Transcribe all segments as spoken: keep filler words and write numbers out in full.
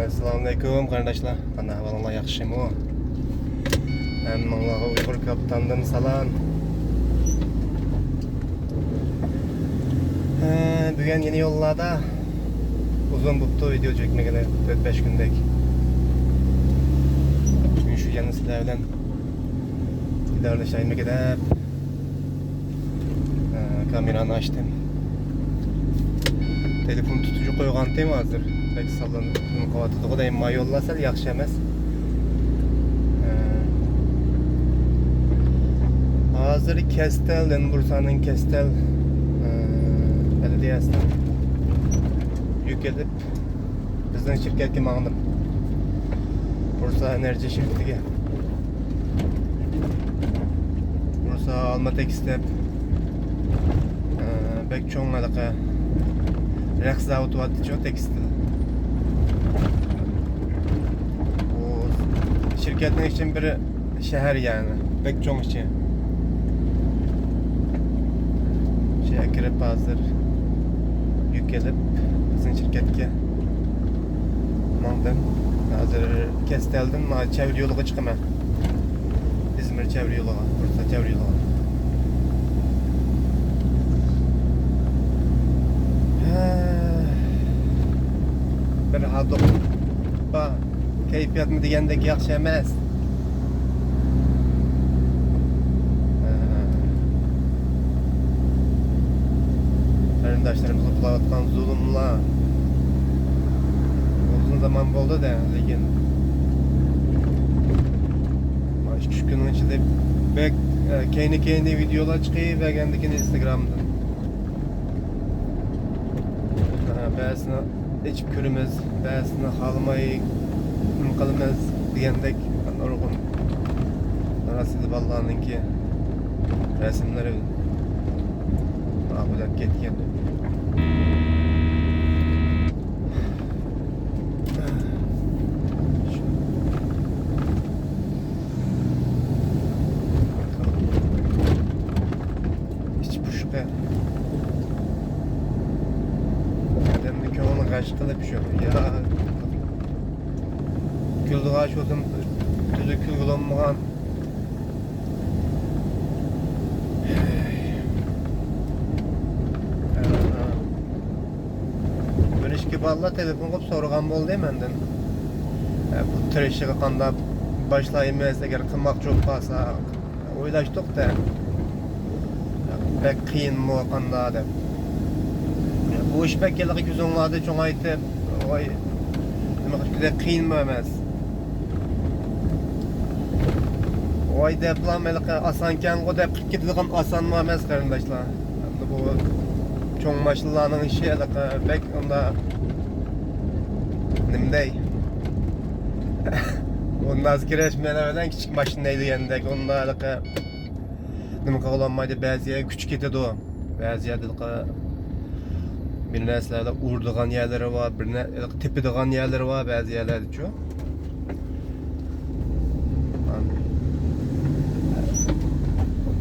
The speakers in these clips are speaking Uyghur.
ئەسسالامۇئەلەيكۇم قېرىنداشلار، قانداق ئەھۋالىڭلار، ياخشىمۇ؟ ھەممىڭلارغا ئۇيغۇر كاپىتاندىن سالام. ھە، بۈگۈن يەنە يوللاردا. ئۇزۇن بوپتۇ ۋىدېئو چەكمىگىلى، تۆت بەش كۈندەك. بۈگۈن شۇ يەنە سىلەر بىلەن دىدارلىشايمىكى دەپ، ئە، كامېرانى ئاچتىم. تېلېفون تۇتۇشى قويغانتىم ھازىر. بەك ساللىنىپ قىلىۋاتىدىغۇ دەيمەن. ما يوللار سەل ياخشى ئەمەس. ئە، ھازىر كەستەل، لېنبۇرسانىڭ كەستەل، ئە، بەلەدىيەسىنىڭ يۈك ئېلىپ، بىزنىڭ شىركەتكە ماڭدىم. بۇرسا ئېنېرجى شىركىتىگە. بۇرسا ئالما تېكىستەپ، ئە، بەك چوڭ ھېلىقى رەخت زاۋۇتى بارتىچۇ، تېكىستىل. بۇ شىركەتنىڭ ئىچىدىن بىر شەھەر يەنى، بەك چوڭ ئىچى. شۇ يەرگە كىرىپ ھازىر يۈك ئېلىپ بىزنىڭ شىركەتكە ماڭدىم. ھازىر كەستەلدىن مانا چەۋرە يولىغا چىقىمەن. ئىزمىر چەۋرە يولىغا، بۇرسا چەۋرە يولىغا. ھە، بىر ھادۇق بار. كەيپىياتمۇ دېگەندەك ياخشى ئەمەس. قېرىنداشلىرىمىزغا قىلىۋاتقان زۇلۇملار ئۇزۇن زامان بولدى-دە، لېكىن ئىككى ئۈچ كۈننىڭ ئىچىدە بەك، ئە، كەينى-كەينى ۋىدېئولار چىقىۋەرگەندىكىن ئىنستاگرامدىن. ئە، بەزىسىنى ئېچىپ كۆرىمىز، بەزىسىنى خالىماي نېمە قىلىمىز دېگەندەك نۇرغۇن ناراسىدە بالىلارنىڭكى رەسىملىرى ئاغۇدەپ كەتكەن. ئىچ پۇشقى. ئادەمنى كۆڭلىنى غەش قىلىپ شۇ. يا. كۈلىدىغان شۇ ئادەم تۈزۈك كۈلگىلى بولمىغان. بىر ئىككى بالىلار تېلېفون قىلىپ سورىغان بولدى مەندىن. ئە، بۇ تىرىشىشىغا قانداق باشلايمىز، ئەگەر قىلماقچى بولۇپ قالسا، ئويلاشتۇق-دە. بەك قىيىنمۇ، قانداق دەپ. بۇ ئىش بەك ھېلىقى كۆزۈڭلاردا چوڭايتىپ، ۋاي، نېمە قىلىپ كېتەي، قىيىنمۇ ئەمەس. ۋاي دەپلا ھېلىقى ئاسانكەنغۇ دەپ قىلىپ كېتىدىغان ئاسانمۇ ئەمەس، قېرىنداشلار. ئەمدى بۇ چوڭ ماشىنىلارنىڭ ئىشى ھېلىقى بەك ئۇنداق نېمە دەي؟ ئۇنداق كىرەش مەن بىلەن كىچىك ماشىنا دېگەندەك، ئۇنداق ھېلىقى نېمە قىلغىلى بولمايدۇ، بەزى يەر كۈچ كېتىدۇ، بەزى يەردە بىر نەرسىلەردە ئۇرىدىغان يەرلىرى بار، بىر نە-، تېپىدىغان يەرلىرى بار بەزى يەرلەردىچۇ.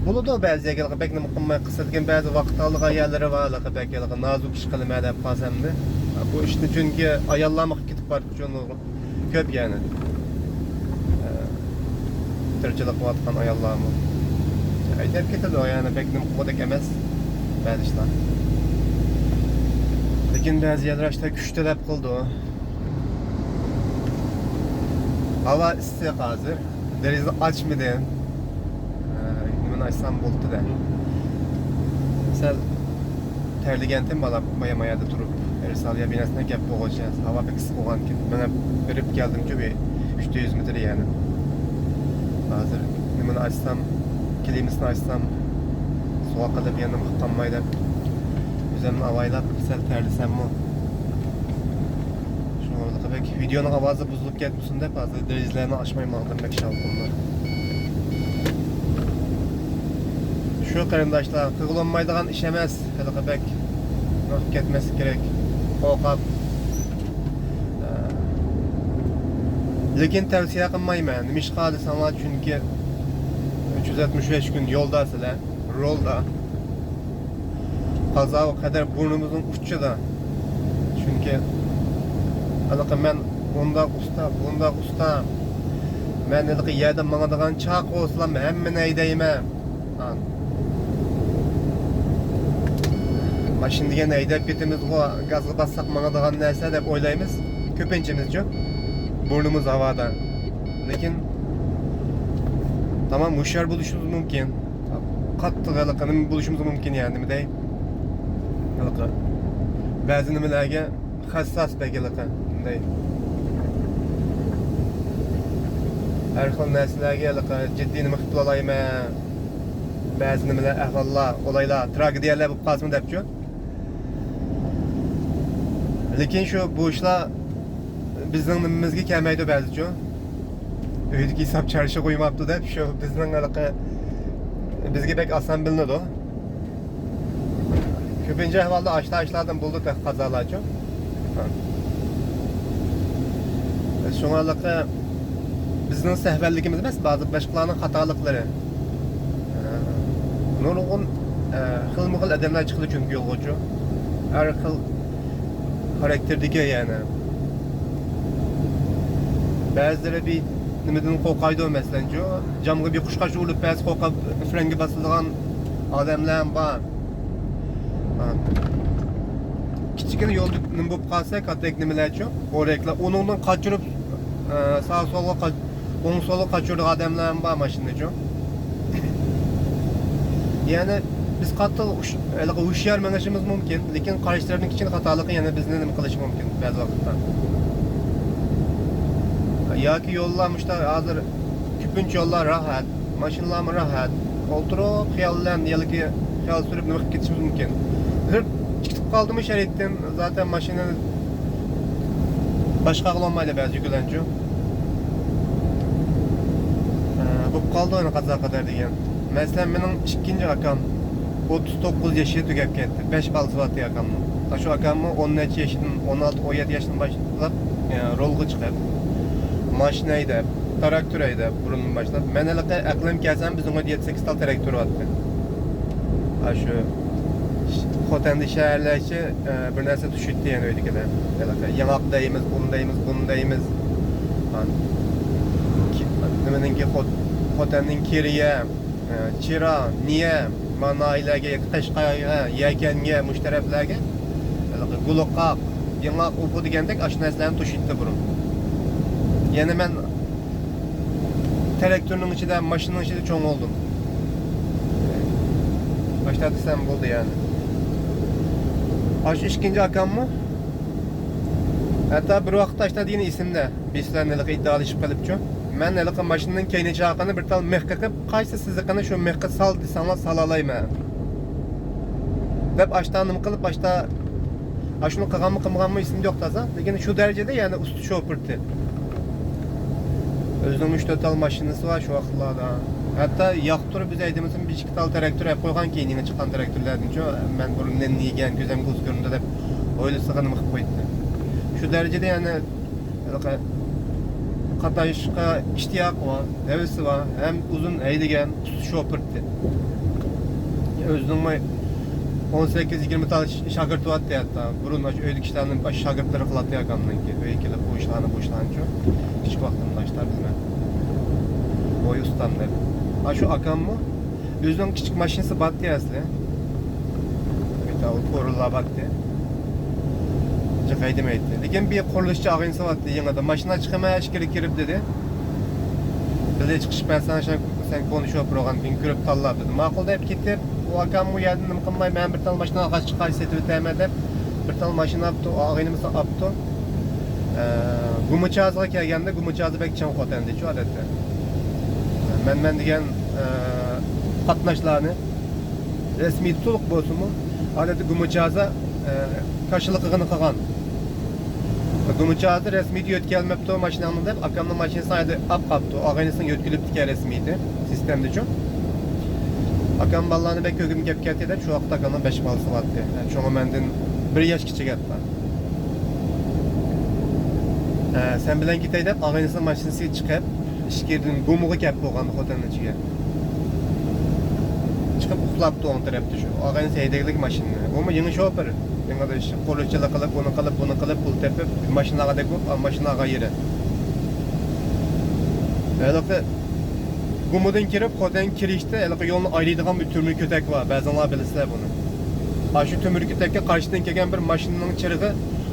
بولىدۇ بەزى يەرگە بەك نېمە قىلماي قىلسا، لېكىن بەزى ۋاقىت ئالىدىغان يەرلىرى بار، بەك نازۇك ئىش قىلىمەن دەپ قالسامدى. بۇ ئىشنى چۈنكى ئاياللارمۇ قىلىپ كېتىپ بارىدۇ. كۆپ يەنى. ئە، تىرىكچىلىك قىلىۋاتقان ئاياللارمۇ. ھەيدەپ كېتىدۇ، يەنى بەك نېمە قىلغۇدەك ئەمەس بەزى ئىشلار. لېكىن بەزى يەرلەر ئاشتا كۈچ تەلەپ قىلىدۇ. ھاۋا ئىسسىق ھازىر. دېرىزىنى ئاچمىدىم. ئە، نېمىنى ئاچسام بولدى-دە. سەل تەرلىگەنتىم بالا، مايا-مايادا تۇرۇپ، ئېرسالىيە بىناسىنىڭ گەپ بولغۇچە، ھاۋا بەك ئىسسىق بولغانىكەن. مېڭىپ بېرىپ كەلدىمچۇ بىر ئۈچ يۈز مېتىر يەنى. ھازىر نېمىنى ئاچسام، كلىمىسىنى ئاچسام، سوغۇق قېلىپ يەنە قانماي دەپ، ئۆزۈمنى ئاۋايلاپ، سەل تەرلىسەممۇ. شۇڭا بەك ۋىدېئونىڭ ئاۋازى بۇزۇلۇپ كەتمىسۇن دەپ، ھازىر دېرىزىلەرنى ئاچماي ماڭدىم، بەك شاۋقۇنلۇق. شۇ قېرىنداشلار، قىلغىلى بولمايدىغان ئىش ئەمەس، ھېلىقى بەك نورۇق كەتمەسلىك كېرەك، قورقاپ. لېكىن تەۋسىيە قىلمايمەن، نېمىشقا دېسەڭلار، چۈنكى ئۈچ يۈز ئاتمىش بەش كۈن يولدا سىلەر، رولدا. قازا ۋە قەدەر بۇرنىمىزنىڭ ئۇچىدا. چۈنكى ھېلىقى مەن ئۇنداق ئۇستا، بۇنداق ئۇستا. مەن ھېلىقى يەردە ماڭىدىغان چاقا بولسىلا ھەممىنى ھەيدەيمەن. ھا. ماشىنا دېگەن ھەيدەپ كېتىمىزغۇ، گازغا باسساق ماڭىدىغان نەرسە دەپ ئويلايمىز كۆپىنچىمىزچۇ. بۇرنىمىز ھاۋادا. لېكىن تامام ھوشيار بولۇشىمىز مۇمكىن. قاتتىق ھېلىقى نېمە بولۇشىمىز مۇمكىن، يەنى نېمە دەي؟ ھېلىقى بەزى نېمىلەرگە ھەسساس بەك ھېلىقى، بۇنداي ھەر خىل نەرسىلەرگە ھېلىقى جىددىي نېمە قىلىپ بولالايمەن. بەزى نېمىلەر، ئەھۋاللار، ئولايلار، تراگېدىيەلەر بولۇپ قالسىمۇ دەپچۇ. لېكىن شۇ بۇ ئىشلار بىزنىڭ نېمىمىزگە كەلمەيدۇ بەزىچۇ. ئۆيدىكى ھېساب چارچى قويماپتۇ دەپ، شۇ بىزنىڭ ھېلىقى بىزگە بەك ئاسان بىلىنىدۇ. كۆپىنچە ئەھۋالدا ئاشۇنداق ئىشلاردىن بولىدۇ تېخى قازالارچۇ. شۇڭا ھېلىقى بىزنىڭ سەھۋەنلىكىمىز ئەمەس، بەزى باشقىلارنىڭ خاتالىقلىرى. نۇرغۇن، ئە، خىلمۇ خىل ئادەملەر چىقىدۇ چۈنكى يولغىچۇ. ھەر خىل خاراكتېردىكى يەنى. بەزىلىرى بىر نېمىدىن قورقايدۇ، مەسىلەنچۇ، جامغا بىر قۇشقاچ ئۇرۇلۇپ بەرسە قورقۇپ فرېنگە باسىدىغان ئادەملەر ھەم بار. ھا. كىچىككىنە يولدا نېمە بولۇپ قالسا، كاتەك نېمىلەرچۇ، ئورەكلەر، ئۇنىڭدىن قاچۇرۇپ، ئە، ساغ سولغا قاچ-، ئوڭ سولغا قاچۇرىدىغان ئادەملەر ھەم بار ماشىنىنىچۇ. يەنى بىز قاتتىق ھوش-، ھېلىقى ھوشيار مېڭىشىمىز مۇمكىن، لېكىن قارشى تەرەپنىڭ كىچىككىنە خاتالىقى يەنە بىزنى نېمە قىلىشى مۇمكىن بەزى ۋاقىتتا. ياكى يوللار مۇشۇنداق ھازىر كۆپىنچە يوللار راھەت، ماشىنىلارمۇ راھەت، ئولتۇرۇپ خىيال بىلەن ياكى خىيال سۈرۈپ نېمە قىلىپ كېتىشىمىز مۇمكىن. بىر چىقىپ قالدىمۇ شەرتتىن زاتەن ماشىنىنى باشقارغىلى بولمايدۇ بەزى يۈكلەنچۇ. ئە، بولۇپ قالدى ئەنە قازا قەدەر دېگەن. مەسىلەن، مېنىڭ ئىككىنچى ئاكام ئوتتۇز توققۇز يېشى تۈگەپ كەتتى. بەش بالىسى بارتى ئاكامنىڭ. ئاشۇ ئاكاممۇ ئون نەچچە يېشىدىن، ئون ئالتە، ئون يەتتە ياشتىن باشلاپ، ئە، رولغا چىقىپ، ماشىنا ھەيدەپ، تىراكتور ھەيدەپ، بۇرۇندىن باشلاپ. مەن ھېلىقى ئەقلىم كەلسەم، بىزنىڭ ئۆيدە يەتتە سەككىز تال تىراكتور بارتى. ئاشۇ خوتەندە شەھەرلەرچە، ئە، بىر نەرسە چۈشۈتتى يەنە ئۆيدىكىلەر. ھېلىقى ياڭاق دەيمىز، ئۇنى دەيمىز، بۇنى دەيمىز. ھا. كى-، نېمىنىڭكى خوت-، خوتەننىڭ كىرىيە، ئە، چىرا، نىيە، مانا ناھىيەلەرگە، قەشقەرگە، يەكەنگە، مۇشۇ تەرەپلەرگە ھېلىقى گۇلىقاق، ياڭاق، ئۇ بۇ دېگەندەك ئاشۇ نەرسىلەرنى چۈشۈتتى بۇرۇن. يەنە مەن تىراكتورنىڭ ئىچىدە، ماشىنىنىڭ ئىچىدە چوڭ بولدۇم. ئاشتا دېسەم بولدى يەنى. ئاشۇ ئىككىنچى ئاكاممۇ ھەتتا بىر ۋاقىتتا ئاشتا دېگىنى ئېسىمدە، بىز بىلەن ھېلىقى ئىددىئالىشىپ قېلىپچۇ. مەن ھېلىقى ماشىنىنىڭ كەينى چاقىنى بىر تال مىخ قېقىپ، قايسى سىزىقىنى شۇ مىخقا سال دېسەڭلار سالالايمەن دەپ ئاشتا نېمە قىلىپ، ئاشتا ئاشۇنى قىلغانمۇ قىلمىغانمۇ ئېسىمدە يوق تازا. لېكىن شۇ دەرىجىدە يەنى ئۇستا شوپۇر ئىدى. ئۆزىنىڭ ئۈچ تۆت تال ماشىنىسى بار شۇ ۋاقىتلاردا. ھەتتا ياقتۇرۇپ بىز ھەيدىمىسىمۇ بىر ئىككى تال تىراكتور ئەپ قويغان كېيىن يېڭى چىققان تىراكتورلاردىنچۇ، مەن بۇرۇن نېنى يېگەن كۆزۈمگە ئۇز كۆرۈندى دەپ ھويلىسىغا نېمە قىلىپ قويدى. شۇ دەرىجىدە يەنى ھېلىقى قاتناشقا ئىشتىياقى بار، ھەۋىسى بار، ھەم ئۇزۇن ھەيدىگەن ئۇستا شوپۇر ئىدى. ئۆزىنىڭمۇ ئون سەككىز يىگىرمە تال شاگىرتى بارتتى ھەتتا. بۇرۇن ئاشۇ ئۆيدىكى ئىشلارنى ئاشۇ شاگىرتلىرى قىلاتتى ئاكامنىڭكى. ئۆيگە كېلىپ بۇ ئىشلارنى، بۇ ئىشلارنىچۇ. كىچىك ۋاقتىمدا ئاشۇنداق بىلمەن. ۋوي ئۇستام دەپ. ئاشۇ ئاكاممۇ ئۆزىنىڭ كىچىك ماشىنىسى بارتتى ئەسلى. مېتال كوروللا بارتتى. جىق ھەيدىمەيتتى. لېكىن بىر قۇرۇلۇشچى ئاغىنىسى بارتتى يېڭىدا. ماشىنا چىقىمەن ئىچكىرى كىرىپ دېدى. بىللە چىقىشىپ بەرسەڭ، سەن، سەن كونا شوپۇر بولغاندىن كېيىن كۆرۈپ تاللا دېدى. ماقۇل دەپ كېتىپ، ئۇ ئاكام ئۇ يەردىن نېمە قىلماي، مەن بىر تال ماشىنا ئالغاچ چىقاي سېتىۋېتەرمەن دەپ، بىر تال ماشىنا ئاپتۇ، ئاغىنىمىز ئاپتۇ. ئە، گۇمىچازىغا كەلگەندە، گۇمىچازى بەك چىڭ خوتەندىچۇ ئادەتتە. مەن، مەن دېگەن، ئە، قاتناشلارنى رەسمىيىتى تولۇق بولسىمۇ، ئادەتتە گۇمىچازا، ئە، كاشىلىقىغىنى قىلغان. گۇمىچازا رەسمىيىتى يۆتكەلمەپتۇ ماشىناڭنى دەپ، ئاكامنىڭ ماشىنىسىنى ھەيدەپ ئاپ قاپتۇ. ئاغىنىسىنىڭ يۆتكىلىپتىكەن رەسمىيىتى سىستېمدىچۇ. ئاكام بالىلارنى بەك كۆرگۈم كەپ كەتتى دەپ، شۇ ۋاقىتتا ئاكامنىڭ بەش بالىسى بارتتى. شۇڭا مەندىن بىر ياش كىچىك ھەتتا. ئە، سەن بىلەن كېتەي دەپ، ئاغىنىسىنىڭ ماشىنىسىغا چىقىپ، ئىچكىرىدىن گۇمىغا كەپ بولغان خوتەننىڭ ئىچىگە. چىقىپ ئۇخلاپتۇ ئوڭ تەرەپتە شۇ. ئاغىنىسى ھەيدەيدىكى ماشىنىنى. ئۇمۇ يېڭى شوپۇر. قۇرۇلۇشچىلىق قىلىپ، ئۇنى قىلىپ، بۇنى قىلىپ، پۇل تېپىپ، ماشىنا ئالغاندەك بولۇپ، ماشىنا ئالغان يېرى. ھېلىقى گۇمىدىن كىرىپ، خوتەنگە كىرىشتە ھېلىقى يولنى ئايرىيدىغان بىر تۆمۈر كۆتەك بار. بەزىڭلار بىلىسىلەر بۇنى. ئاشۇ تۆمۈر كۆتەككە قارشىدىن كەلگەن بىر ماشىنىنىڭ چىرىغى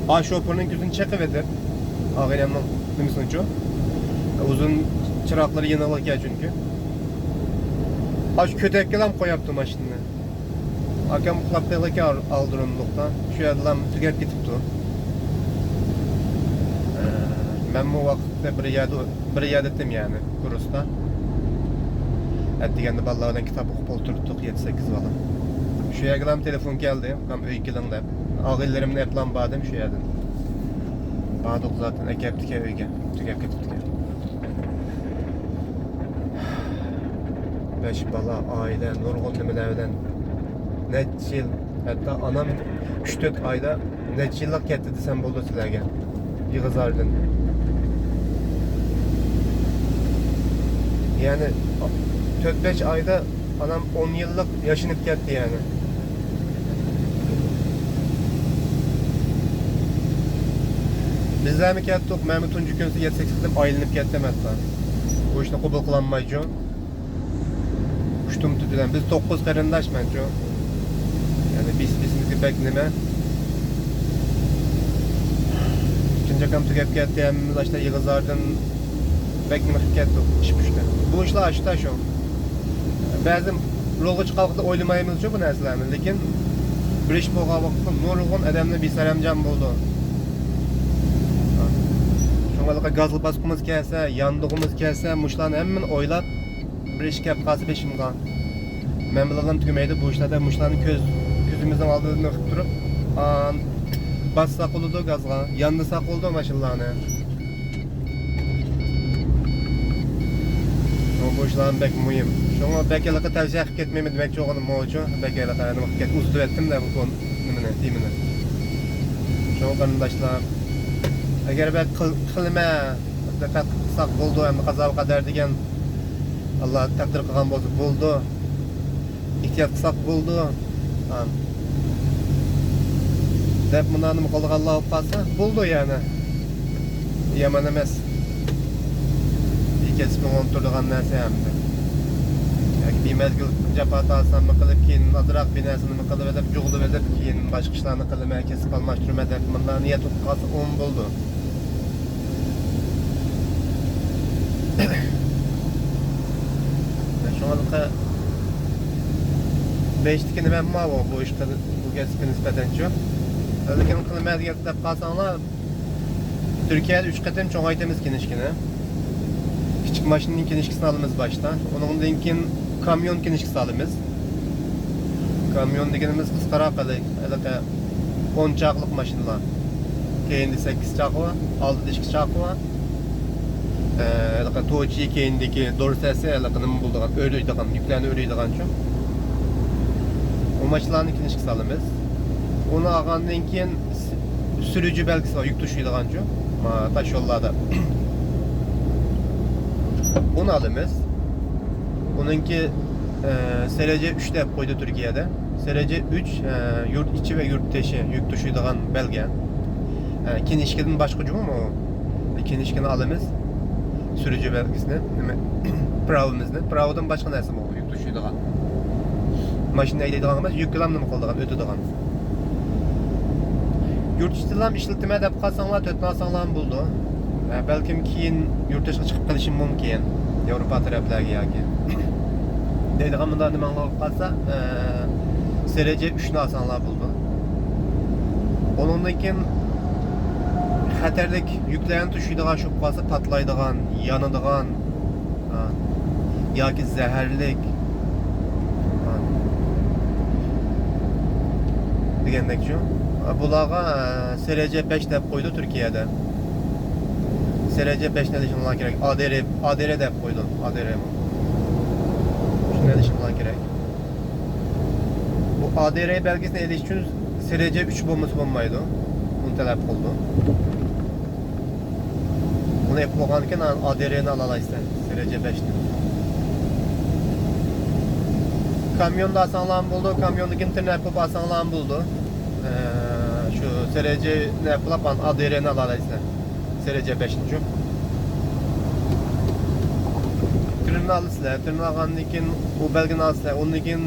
ئاشۇ شوپۇرنىڭ كۆزىنى چېقىۋېتىپ، ئاغىنەمنىڭ نېمىسىنىچۇ؟ ئۇزۇن چىراغلىرى يېنىقلىقكەن چۈنكى. ئاشۇ كۆتەككىلا قويۇپتۇ ماشىنىنى. ئاكام ئۇخلاپ قېلىدىكەن ئالدىرىملىقتا. شۇ يەردىلا تۈگەپ كېتىپتۇ. ئە، مەنمۇ ۋاقىتتا بىر يەردە، بىر يەردە ئىدىم يەنى، كۇرستا. ئەتىگەندە بالىلار بىلەن كىتاب ئوقۇپ ئولتۇردۇق، يەتتە سەككىز بالا. شۇ يەرگىلا تېلېفون كەلدى، ئاكام ئۆيگە كېلىڭ دەپ. ئاغىنىلىرىمنى ئەپلام باردىم شۇ يەردىن. باردۇق زاتەن، ئەكەپتىكەن ئۆيگە، تۈگەپ كېتىپتىكەن. بەش بالا، ئائىلە، نۇرغۇن نېمىلەر بىلەن نەچچە يىل، ھەتتا ئانام ئۈچ تۆت ئايدا نەچچە يىللىق كەتتى دېسەم بولىدۇ سىلەرگە. ئېغىزاردىن. يەنى تۆت بەش ئايدا ئانام ئون يىللىق ياشىنىپ كەتتى يەنى. بىزلەرمۇ كەتتۇق، مەنمۇ تۇنجى كۈنسى يەتتە سەككىز قېتىم ئايلىنىپ كەتتىم ھەتتا. بۇ ئىشنى قوبۇل قىلالمايچۇ. ئۇشتۇمتۇت بىلەن. بىز توققۇز قېرىنداش مەنچۇ. يەنى بىس-، بىسىمىزگە بەك نېمە. ئىككىنچى ئاكام تۈگەپ كەتتى، ھەممىمىز ئاشتا ئېغىزاردىن بەك نېمە قىلىپ كەتتۇق، ئىش پۇشتا. بۇ ئىشلار ئاشتا شۇ. بەزى رولغا چىققان ۋاقىتتا ئويلىمايمىزچۇ بۇ نەرسىلەرنى، لېكىن بىر ئىش بولغان ۋاقىتتا نۇرغۇن ئادەمنى بىسەرەمجان بولىدۇ. شۇڭا گازغا باسقۇمىز كەلسە، ياندۇرغۇمىز كەلسە، مۇشۇلارنى ھەممىنى ئويلاپ، بىر ئىش كەپ قالسا بېشىمغا، مەن بىلەنلا تۈگىمەيدۇ بۇ ئىشلاردا. مۇشۇلارنى كۆز، كۆزىمىزنىڭ ئالدىدا نېمە قىلىپ تۇرۇپ، ئان-، باسساق بولىدۇ گازغا، ياندۇرساق بولىدۇ ماشىنىلارنى. شۇڭا بۇ ئىشلار بەك مۇھىم. شۇڭا بەك ھېلىقى تەۋسىيە قىلىپ كەتمەيمەن دېمەكچى بولغىنىم مۇشۇ. بەك ھېلىقى نېمە قىلىپ كەت-، ئۇزىتىۋەتتىم-دە بۇ كون-، نېمىنى، تېمىنى. شۇڭا قېرىنداشلار، ئەگەر بەك قىل-، قىلىمەن، دىققەت قىلساق بولىدۇ، ئەمدى قازا قەدەر دېگەن ئاللا تەقدىر قىلغان بولسا بولىدۇ. ئېھتىيات قىلساق بولىدۇ. ھە. دەپ مۇنداق نېمە قىلىدىغانلار بولۇپ قالسا بولىدۇ يەنى. يامان ئەمەس. بىر كەسىپنىڭ ئورنىدا تۇرىدىغان نەرسە ھەمدە. ياكى بىر مەزگىل جاپا تارتساممۇ قىلىپ، كېيىن ئازراق بىر نەرسە نېمە قىلىۋېلىپ، جۇغدىۋېلىپ، كېيىن باشقا ئىشلارنى قىلىمەن، كەسىپ ئالماشتۇرىمەن دەپ مۇنداق نىيەت قىلىپ قالسا ئوڭ بولىدۇ. شۇڭا بەشتىكى نېمەم ماۋۇ، بۇ ئىشقا، بۇ كەسىپكە نىسبەتەنچۇ. لېكىن قىلىمەن دېگەن دەپ قالساڭلار، تۈركىيەدە ئۈچ قېتىم چوڭايتىمىز كىنىشكىنى. كىچىك ماشىنىنىڭ كىنىشكىسىنى ئالىمىز باشتا. ئۇنىڭدىن كېيىن كاميون كىنىشكىسى ئالىمىز. كاميون دېگىنىمىز قىسقىراق ھېلىقى، ھېلىقى ئون چاقلىق ماشىنىلار. كەينىدە سەككىز چاقى بار، ئالدىدا ئىككى چاقى بار. ئە، ھېلىقى توچى كەينىدىكى دورسەسى ھېلىقى نېمە بولىدىغان، ئۆرۈيدىغان، يۈكلەرنى ئۆرۈيدىغانچۇ. ئۇ ماشىنىلارنى كىنىشكىسى ئالىمىز. ئۇنى ئالغاندىن كېيىن سۈرۈجى بەلگىسى بار، يۈك توشۇيدىغانچۇ. ما، تاش يوللاردا. ئۇنى ئالىمىز. ئۇنىڭكى، ئە، سەرەجە ئۈچ دەپ قويدى تۈركىيەدە. سەرەجە ئۈچ، ئە، يۇرت ئىچى ۋە يۇرت تېشى يۈك توشۇيدىغان بەلگە. ئە، كىنىشكىدىن باشقا جۇمۇ. كىنىشكىنى ئالىمىز. سۈرۈجى بەلگىسىنى، نېمە، پىراۋىمىزنى. پىراۋىدىن باشقا نەرسە بولمايدۇ. توشۇيدىغان. ماشىنا ھەيدەيدىغان ئەمەس، يۈكلەم نېمە قىلىدىغان، ئۆتىدىغان. يۇرت ئىچىدىلا ئىشلىتىمەن دەپ قالساڭلار، تۆتنى ئالساڭلارمۇ بولىدۇ. ھە، بەلكىم كېيىن يۇرت تېشىغا چىقىپ قېلىشىم مۇمكىن. ياۋروپا تەرەپلەرگە ياكى. دەيدىغان مۇنداق نېمەڭلار بولۇپ قالسا، ئە، سەرەجە ئۈچنى ئالساڭلار بولىدۇ. ئۇنىڭدىن كېيىن خەتەرلىك يۈكلەرنى توشۇيدىغان ئىش بولۇپ قالسا، پارتلايدىغان، يانىدىغان، ھە. ياكى زەھەرلىك. ھە. دېگەندەكچۇ. بۇلارغا، ھە، سەرەجە بەش دەپ قويىدۇ تۈركىيەدە. سەرەجە بەشنى ئېلىشىڭلار كېرەك. ئادېرە، ئادېرە دەپ قويىدۇ. ئادېرە. شۇنى ئېلىشىڭلار كېرەك. بۇ ئادېرە بەلگىسىنى ئېلىش ئۈچۈن سەرەجە ئۈچ بولمىسا بولمايدۇ. بۇنى تەلەپ قىلىدۇ. بۇنى ئېلىپ بولغاندىن كېيىن ئادېرەنى ئالالايسەن، سەرەجە بەشنى. كاميوندا ئالساڭلارمۇ بولىدۇ، كاميوندىكىنى تىرناپ قىلىپ ئالساڭلارمۇ بولىدۇ. ئە، سېرېجېنى ئەپ قىلىپ، ئادېرېنى ئالالايسىلەر. سېرېجې بەشنىچۇ. تۈرنى ئالىسىلەر. تۈرنى ئالغاندىن كېيىن، ئۇ بەلگىنى ئالىسىلەر. ئۇندىن كېيىن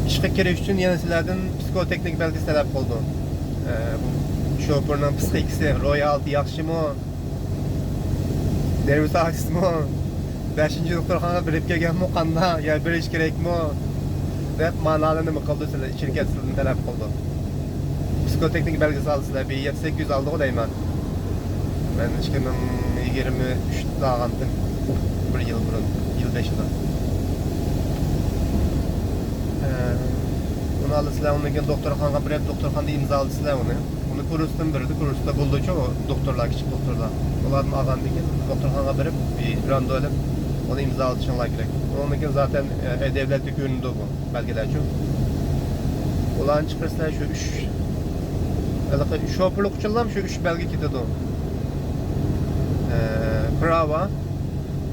ئىشقا كىرىش ئۈچۈن يەنە سىلەردىن پسىخوتېخنىك بەلگىسى تەلەپ قىلىدۇ. ئە، بۇ شوپۇرنىڭ پسىخىكىسى، روھىي ھالىتى ياخشىمۇ؟ نېرۋىسى ئاجىزمۇ؟ بەشىنچى دوختۇرخانىغا بېرىپ كەلگەنمۇ؟ قانداق؟ يا بېرىش كېرەكمۇ؟ دەپ مانالىنى نېمە قىلىدۇ سىلەر، شىركەت سىلەردىن تەلەپ قىلىدۇ. پسىخوتېخنىك بەلگىسى ئالىسىلەر، بىر يەتتە سەككىز يۈز ئالدىغۇ دەيمەن. مەن ئىككى مىڭ يىگىرمە ئۈچتە ئالغانتىم. بىر يىل بۇرۇن، يىل بېشىدا. ئە، ئۇنى ئالىسىلەر، ئۇندىن كېيىن دوختۇرخانىغا بېرىپ، دوختۇرخانىدا ئىمزالىسىلەر ئۇنى. ئۇنى كۇرستىن بېرىدۇ، كۇرستا بولىدۇچۇ، ئۇ دوختۇرلار، كىچىك دوختۇرلار. ئۇلاردىن ئالغاندىن كېيىن دوختۇرخانىغا بېرىپ، بىر راندېۋۇ ئېلىپ، ئۇنى ئىمزالىتىشىڭلار كېرەك. ئۇنىڭدىن كېيىن زاتەن، ئە، ئە، دەۋلەتتە كۆرۈنىدۇ بۇ بەلگىلەرچۇ. ئۇلارنى چىقىرىسىلەر شۇ ئۈچ، ھېلىقى شوپۇرلۇق ئۈچۈنلا شۇ ئۈچ بەلگە كېتىدۇ. ئە، پراۋا،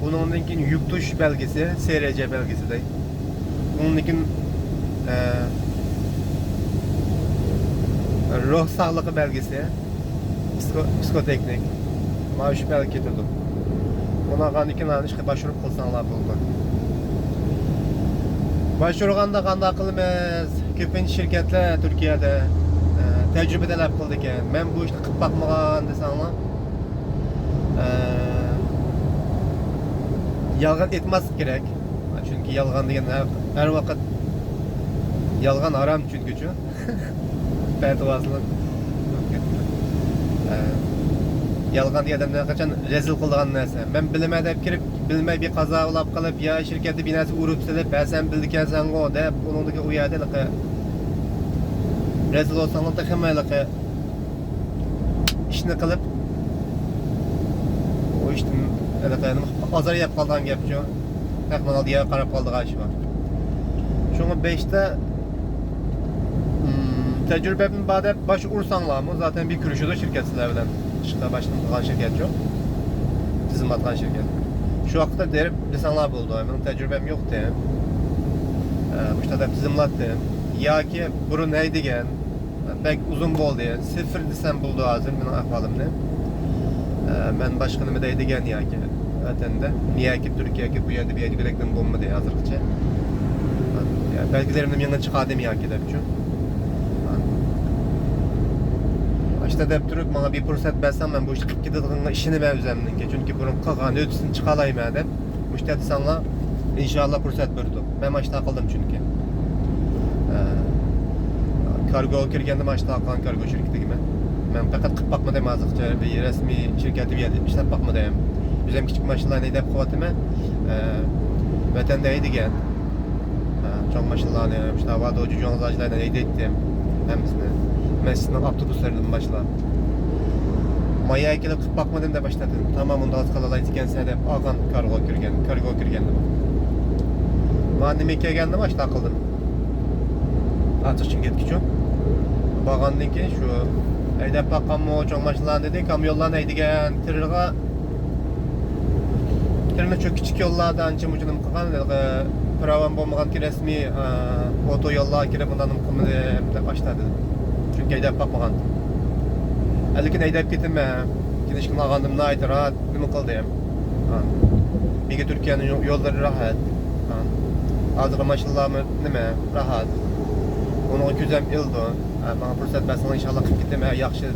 ئۇنىڭدىن كېيىن يۈك تۇتۇش بەلگىسى، سېرېجې بەلگىسى دەي. ئۇنىڭدىن كېيىن، ئە، روھ ساغلىقى بەلگىسى، پسىخو-، پسىخوتېخنىك. مانا شۇ بەلگە كېتىدۇ. ئۇنى ئالغاندىن كېيىن ئىشقا باشۋۇرۇپ قىلساڭلار بولىدۇ. باشۋۇرغاندا قانداق قىلىمىز؟ كۆپىنچە شىركەتلەر تۈركىيەدە، ئە، تەجرىبە تەلەپ قىلىدىكەن. مەن بۇ ئىشنى قىلىپ باقمىغان دېسەڭلار، ئە، يالغان ئېيتماسلىق كېرەك. چۈنكى يالغان دېگەن ھەر، ھەر ۋاقىت يالغان ھارام چۈنكىچۇ. پەتىۋاسىلىق. ئە، يالغان دېگەن ئادەمنى ھەر قاچان رەزىل قىلىدىغان نەرسە. مەن بىلىمەن دەپ كىرىپ، بىلمەي بىر قازا بولاپ قېلىپ، يا شىركەتتە بىر نەرسە ئۇرۇپ سېلىپ، ھە، سەن بىلىدىكەنسەنغۇ دەپ، ئۇنىڭدىكى ئۇ يەردە ھېلىقى رەزىل بولساڭلار تېخىمۇ ھېلىقى ئىشنى قىلىپ، ئۇ ئىشتىن ھېلىقى ئازار يەپ قالىدىغان گەپچۇ. ھەقنىڭ ئالدىغا قاراپ قالىدىغان ئىش بار. شۇڭا بەشتە، ئىم، تەجرىبەم بار دەپ باش ئۇرساڭلارمۇ، زاتەن بىر كۆرۈشىدۇ شىركەت سىلەر بىلەن. ئىشقا باشلىغان شىركەتچۇ. تىزىملاتقان شىركەت. شۇ ۋاقىتتا دېرىپ دېسەڭلار بولىدۇ. مېنىڭ تەجرىبەم يوق دەپ. ئە، مۇشۇنداق دەپ تىزىملاتتىم. ياكى بۇرۇن ھەيدىگەن، بەك ئۇزۇن بولدى. سىفىر دېسەم بولىدۇ ھازىر مېنىڭ ئەھۋالىمنى. ئە، مەن باشقا نېمە دەيدىگەن ياكى ۋەتەندە، ياكى تۈركىيە ياكى بۇ يەردە، بۇ يەردە بىلەكلىم بولمىدى ھازىرغىچە. يا، بەلگىلىرىمنى يېڭى چىقاردىم ياكى دەپچۇ. ئاشتا دەپ تۇرۇپ، ماڭا بىر پۇرسەت بەرسەڭ، مەن بۇ ئىشنى قىلىپ كېتىدىغىنىغا ئىشىنىمەن ئۆزۈمنىڭكى. چۈنكى بۇرۇن قىلغان ھۆددىسىنى چىقالايمەن دەپ. مۇشۇنداق دېسەڭلار، ئىنشاللا پۇرسەت بېرىدۇ. مەن ئاشتا قىلدىم چۈنكى. ئە، كارگوغا كىرگەندىمۇ ئاشتا قىلغان كارگو شىركىتىگە مەن. مەن پەقەت قىلىپ باقمىدىم ھازىرغىچە، بىر رەسمىي شىركەتتە بىر يەردە ئىشلەپ باقمىدىم. ئۆزۈم كىچىك ماشىنىلارنى ھەيدەپ قىلىۋاتىمەن. ئە، ۋەتەندە ھەيدىگەن. ئە، چوڭ ماشىنىلارنى، مۇشۇنداق ۋادوجى جوڭزاجىلارنى ھەيدەيتتىم. ھەممىسىنى. مەسچىتنىڭ ئاپتوبۇسلىرىدىن باشلاپ. مايا كېلىپ قىلىپ باقمىدىم دەپ باشلىدىم. تامام ئۇنداق قىلالايدىكەنسەن دەپ ئالغان كارغو كىرگەن، كارگو كىرگەندىم. مانا نېمە كەلگەندىم ئاشتا قىلدىم. ئاچچىقچىن كەتكۈچۈ. بارغاندىن كېيىن شۇ ھەيدەپ باققانمۇ چوڭ ماشىنىلارنى دېدى، كاميونلارنى ھەيدىگەن، تىرغا، تىرنى شۇ كىچىك يوللاردا ئانچە مۇنچە نېمە قىلغان، ھېلىقى پىراۋام بولمىغانكى رەسمىي، ئە، ئوتو يوللارغا كىرىپ ئۇنداق نېمە قىلمىدىم دەپ ئاشتا دېدىم. چۈنكى ھەيدەپ باقمىغان. لېكىن ھەيدەپ كېتىمەن. كېلىشكە ئالغاندىم ناھايىتى راھەت نېمە قىلدىم. ھا. بىگە تۈركىيەنىڭ يو-، يوللىرى راھەت. ھا. ھازىرقى ماشىنىلارمۇ نېمە، راھەت. ئۇنىڭغا كۆزەم ئىلىدۇ. ھا، ماڭا پۇرسەت بەرسىڭىز ئىنشاللا قىلىپ كېتىمەن، ياخشى.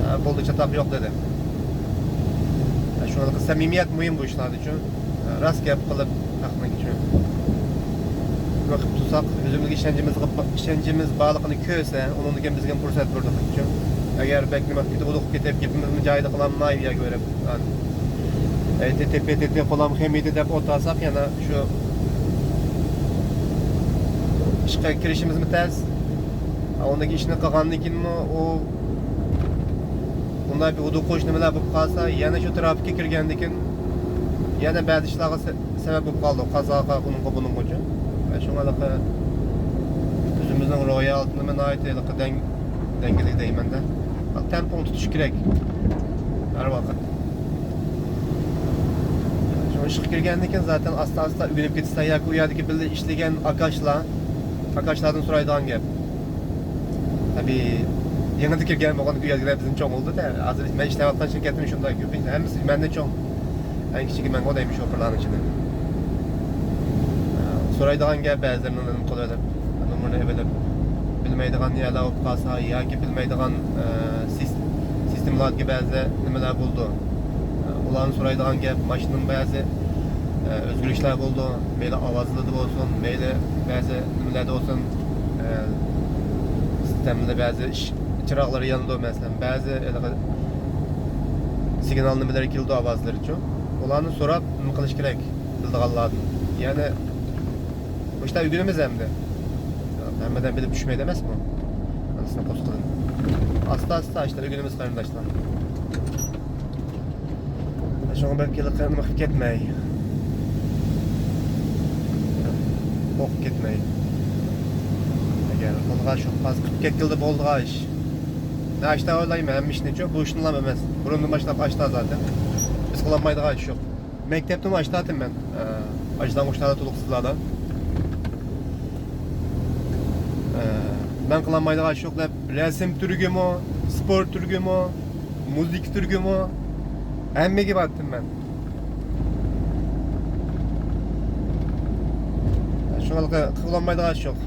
ھا، بولدى، چاتاق يوق دېدى. ھا، شۇڭا سەمىمىيەت مۇھىم بۇ ئىشلاردا ئۈچۈن. راست گەپ قىلىپ، ھەقنىڭ ئۈچۈن. نېمە قىلىپ تۇرساق، ئۆزىمىزگە ئىشەنچىمىزغا، ئىشەنچىمىز بارلىقىنى كۆرسە، ئۇنىڭدىن كېيىن بىزگە پۇرسەت بېرىدۇ ئۈچۈن. ئەگەر بەك نېمە قىلىپ كېتىپ، ئۇدۇقۇپ كېتىپ، گېپىمىزمۇ جايىدا قىلالماي، ياكى بېرىپ، ئەي، تېتى، پېتىتى، قولام خېمىيدى دەپ ئولتۇرساق، يەنە شۇ ئىشقا كىرىشىمىزمۇ تەس. ئۇندىكى ئىشنى قىلغاندىن كېيىنمۇ ئۇ ئۇنداق بىر ئۇدۇقۇش نېمىلەر بولۇپ قالسا، يەنە شۇ ترافىككا كىرگەندىن كېيىن يەنە بەزى ئىشلارغا سە-، سەۋەب بولۇپ قالىدۇ، قازاغا، ئۇنىڭغا، بۇنىڭغىچۇ. شۇڭا ھېلىقى ئۆزىمىزنىڭ روھىي ھالىتىنىمۇ ناھايىتى ھېلىقى دەڭ-، دەڭگىلىك دەيمەن-دە. تەمپۇڭ تۇتۇش كېرەك ھەر ۋاقىت. شۇ ئىشقا كىرگەندىن كېيىن زاتەن ئاستا-ئاستا ئۆگىنىپ كېتىسەن ياكى ئۇ يەردىكى بىللە ئىشلىگەن ئاكاشلار، ئاكاشلاردىن سورايدىغان گەپ. تەبىئىي، يېڭىدا كىرگەن بولغان ئۇ يەرگىلەر بىزدىن چوڭ بولدى-دە. ھازىر مەن ئىشلەۋاتقان شىركەتتىمۇ شۇنداق كۆپىنچە ھەممىسى مەندىن چوڭ. ئەڭ كىچىكى مەنغۇ دەيمەن شوپۇرلارنىڭ ئىچىدە. سورايدىغان گەپ بەزىلىرىنىڭ نېمە قىلىۋېلىپ، نومۇرىنى ئېلىپ، بىلمەيدىغان يەرلەر بولۇپ قالسا ياكى بىلمەيدىغان، ئە، سىس-، سىستېمىلاردىكى بەزى نېمىلەر بولىدۇ. ئۇلارنى سورايدىغان گەپ، ماشىنىنىڭ بەزى، ئە، ئۆزگىرىشلەر بولىدۇ. مەيلى ئاۋازلىرىدا بولسۇن، مەيلى بەزى نېمىلەردە بولسۇن، ئە، سىستېمىدا بەزى ئىش چىراغلىرى يانىدۇ، مەسىلەن، بەزى ھېلىقى سىگنال نېمىلىرى كېلىدۇ، ئاۋازلىرىچۇ. ئۇلارنى سوراپ نېمە قىلىش كېرەك بىلىدىغانلاردىن. يەنى مۇشۇنداق ئۆگىنىمىز ئەمدى. ھەممىدىن بىلىپ چۈشمەيدۇ ئەمەسمۇ؟ ئانىسىنى قوسقىدىن. ئاستا-ئاستا ئاشتا ئۆگىنىمىز، قېرىنداشلار. شۇڭا بەك ھېلىقى نېمە قىلىپ كەتمەي. قورقۇپ كەتمەي. ئەگەر بولغان شۇ قاز قىلىپ كەتكىلى بولىدىغان ئىش. مەن ئاشتا ئويلايمەن ھەممە ئىشنىچۇ، بۇ ئىشنىلا ئەمەس. بۇرۇندىن باشلاپ ئاشتا زاتەن. بىز قىلالمايدىغان ئىش يوق. مەكتەپتىمۇ ئاشتاتىم مەن. ئە، باشلانغۇچلاردا تولۇقسىزلاردا. ئە، مەن قىلالمايدىغان ئىش يوق دەپ، رەسىم تۈرىگىمۇ، سپورت تۈرىگىمۇ، مۇزىكا تۈرىگىمۇ، ھەممىگە باراتتىم مەن. شۇڭا قىلالمايدىغان ئىش يوق.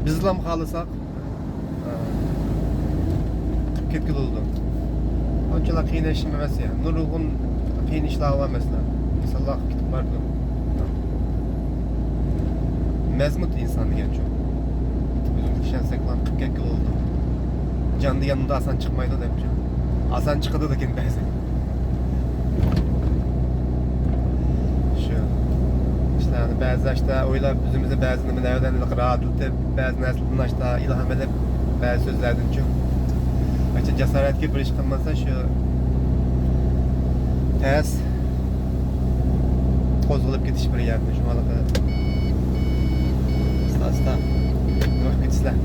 بىزلام خالىساق، قىلىپ كەتكىلى بولىدۇ. ئۇنچىلا قىيىن ئىش ئەمەس يا. نۇرغۇن قىيىن ئىشلار بار مەسىلەن. ئىنسانلار قىلىپ كېتىپ بارىدۇ. مەزمۇت ئىنسان دېگەنچۇ. ئۆزىمىز ئىشەنسەكلا قىلىپ كەتكىلى بولىدۇ. جان دېگەن ئۇنداق ئاسان چىقمايدۇ دەپچۇ. ئاسان چىقىدۇ لېكىن بەزى. شۇ ئىشلارنى بەزى ئاشتا ئويلاپ، ئۆزىمىزنى بەزى نېمىلەر بىلەن راھەتلىتىپ، بەزى نەرسىلەردىن ئاشتا ئىلھام ئېلىپ، بەزى سۆزلەردىنچۇ. ئانچە جاسارەتكە بىر ئىش قىلمىسا، شۇ تەس قوزغىلىپ كېتىش بىر يەردە. شۇڭا ئاستا-ئاستا نېمە قىلىپ كېتىسىلەر.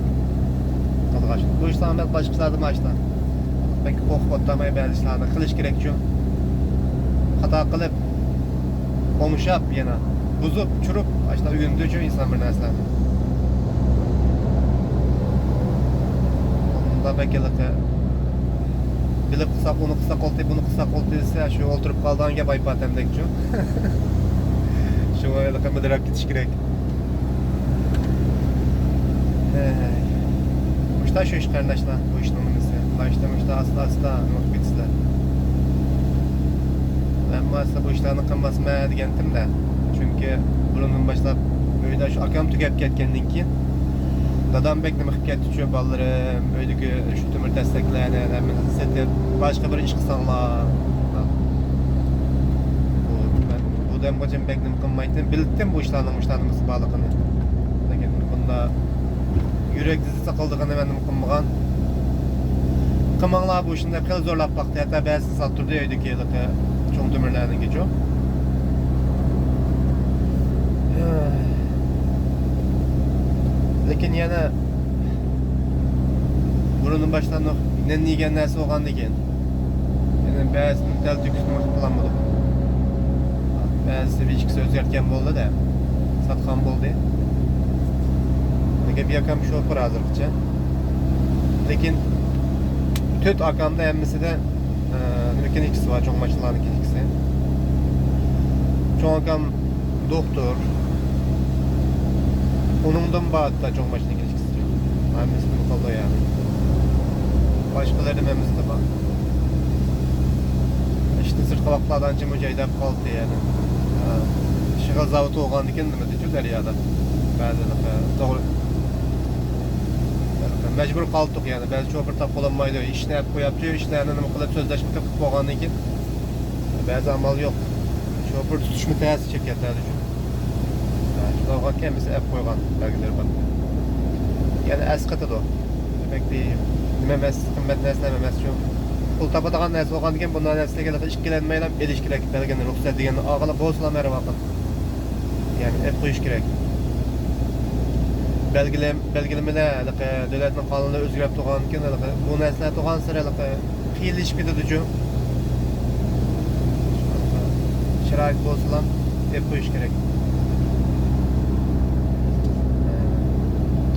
قىلغاچ. بۇ ئىشلار باشقىلاردا ماشتا. بەك قورقۇپ ئولتۇرماي بەزى ئىشلارنى قىلىش كېرەكچۇ. خاتا قىلىپ، ئوڭشاپ يەنە بۇزۇپ، چۈشۈرۈپ، ئاشۇنداق ئۆگىنىدۇچۇ ئىنسان بىر نەرسىلەرنى. بۇندا بەك ھېلىقى بىلىپ قىلساق، ئۇنى قىلساق بولدى، بۇنى قىلساق بولدى دېسە، شۇ ئولتۇرۇپ قالىدىغان گەپ ئايپاتەمدەكچۇ. شۇڭا ھېلىقى مىدىرلاپ كېتىش كېرەك. ھەي. مۇشتا شۇ ئىش قېرىنداشلار، بۇ ئىشنىڭ نېمىسى. باشتا مۇشتا ئاستا-ئاستا نېمە قىلىپ كېتىسىلەر. مەنمۇ ئاستا بۇ ئىشلارنى قىلماسمەن دېگەنتىم-دە. چۈنكى بۇرۇندىن باشلاپ ئۆيدە شۇ ئاكام تۈگەپ كەتكەندىن كېيىن، دادام بەك نېمە قىلىپ كەتتىچۇ، بالىلىرىم، ئۆيدىكى شۇ تۆمۈر تەستەكلەرنى ھەممىسىنى سېتىپ، باشقا بىر ئىش قىلساڭلار. بۇ، مەن بۇ دەمگىچە بەك نېمە قىلمايتتىم، بىلەتتىم بۇ ئىشلارنىڭ مۇشۇنداق نېمىسى بارلىقىنى. لېكىن بۇنداق يۈرەك دېسە قىلىدىغىنى مەن نېمە قىلمىغان. قىلماڭلار، بۇ ئىشنى دەپ خېلى زورلاپ باقتى، ھەتتا بەزىسىنى ساتتۇردى ئۆيدىكى ھېلىقى چوڭ تۆمۈرلەرنىڭكىچۇ. لېكىن يەنە بۇرۇندىن باشلاپ نەن يېگەن نەرسە بولغاندىكىن، يەنە بەزىسىنى تەلتۆكۈس نېمە قىلالمىدۇق. بەزىسى بىر ئىككىسى ئۆزگەرتكەن بولدى-دە، ساتقان بولدى. لېكىن بىر ئاكام شوپۇر ھازىرغىچە. لېكىن تۆت ئاكامدا ھەممىسىدە، ئە، نېمە كىنىشكىسى بار، چوڭ ماشىنىلارنىڭ كىنىشكىسى. چوڭ ئاكام دوختۇر. ئۇنىڭدىن بار ھەتتا چوڭ ماشىنا كىنىشكىسى. ھەممىسى بۇنى قىلىدۇ يەنى. باشقىلىرىنىڭ ھەممىسىدە بار. ئىشتىن سىرتقى ۋاقىتلاردا ئانچە مۇنچە ھەيدەپ قالدى يەنى. ھە. ئىشغال زاۋۇتى بولغاندىكىن نېمە دېچۇ دەريادا. بەزى، توغرا. مەجبۇر قالدۇق يەنى. بەزى شوپۇر تاپقىلى بولمايدۇ. ئىشنى ئەپ قويۇپچۇ، ئىشلارنى نېمە قىلىپ سۆزلەشمە قىلىپ بولغاندىن كېيىن بەزى ئامال يوق. شوپۇر تۇتۇشمۇ تەس شىركەتلەردە شۇ. شۇلارغا كەممىسى ئەپ قويغان بەلگىلىرى بار. يەنى ئەسقىتىدۇ. دېمەك، بىر نېمە ئەمەس، قىممەت نەرسىلەر ئەمەس شۇ. پۇل تاپىدىغان نەرسە بولغاندىكىن بۇنداق نەرسىلەرگە ئىككىلەنمەيلا ئېلىش كېرەك. بەلگىنى رۇخسەت دېگەننى ئالغىلى بولسىلا ھەر ۋاقىت. يەنى ئەپ قويۇش كېرەك. بەلگىلەم-، بەلگىلىمىلەر ھېلىقى دۆلەتنىڭ قانۇنلىرى ئۆزگىرىپ تۇرغاندىكىن ھېلىقى بۇ نەرسىلەر تۇرغانسېرى ھېلىقى قىيىنلىشىپ كېتىدۇچۇ. شارائىت بولسىلا ئېلىپ قويۇش كېرەك.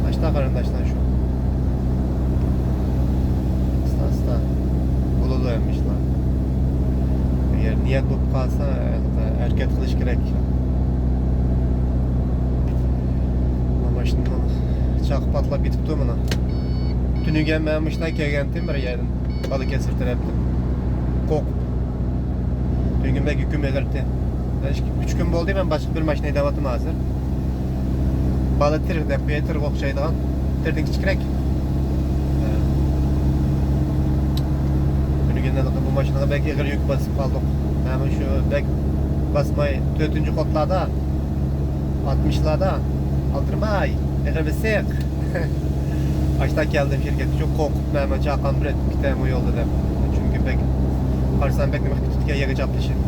ئاشتا قېرىنداشلار شۇ. بولۇپ قالسا، ھەرىكەت قىلىش كېرەك. ماشىنىنىڭ چاقى پاتلاپ كېتىپتۇ مانا. تۈنۈگۈن مەن مۇشۇنداق كەلگەنتىم بىر يەردىن، بالىكەسىر تەرەپتىن. قورقۇپ. تۈنۈگۈن بەك يۈكۈم ئېغىرتى. مەن ئىككى، ئۈچ كۈن بولدى، مەن باشقا بىر ماشىنا ھەيدەۋاتىمەن ھازىر. بالا تىر دەپ قوياي، تىرغا ئوخشايدىغان. تىردىن كىچىكرەك. تۈنۈگۈن بۇ ماشىنىغا بەك ئېغىر يۈك باسىپ قالدۇق. مەن شۇ بەك باسماي، تۆتىنچى قوتلاردا، ئاتمىشلاردا ئالدىرىماي، ئېغىر بېسىق. ئاشتا كەلدىم شىركەتكە، شۇ قورقۇپ، مەن چاقام بىر ئۆتۈپ كېتەي بۇ يولدا دەپ. چۈنكى بەك قارىسام، بەك نېمە قىلىپ كېتىپتىكەن، يەرگە چاپلىشىپ.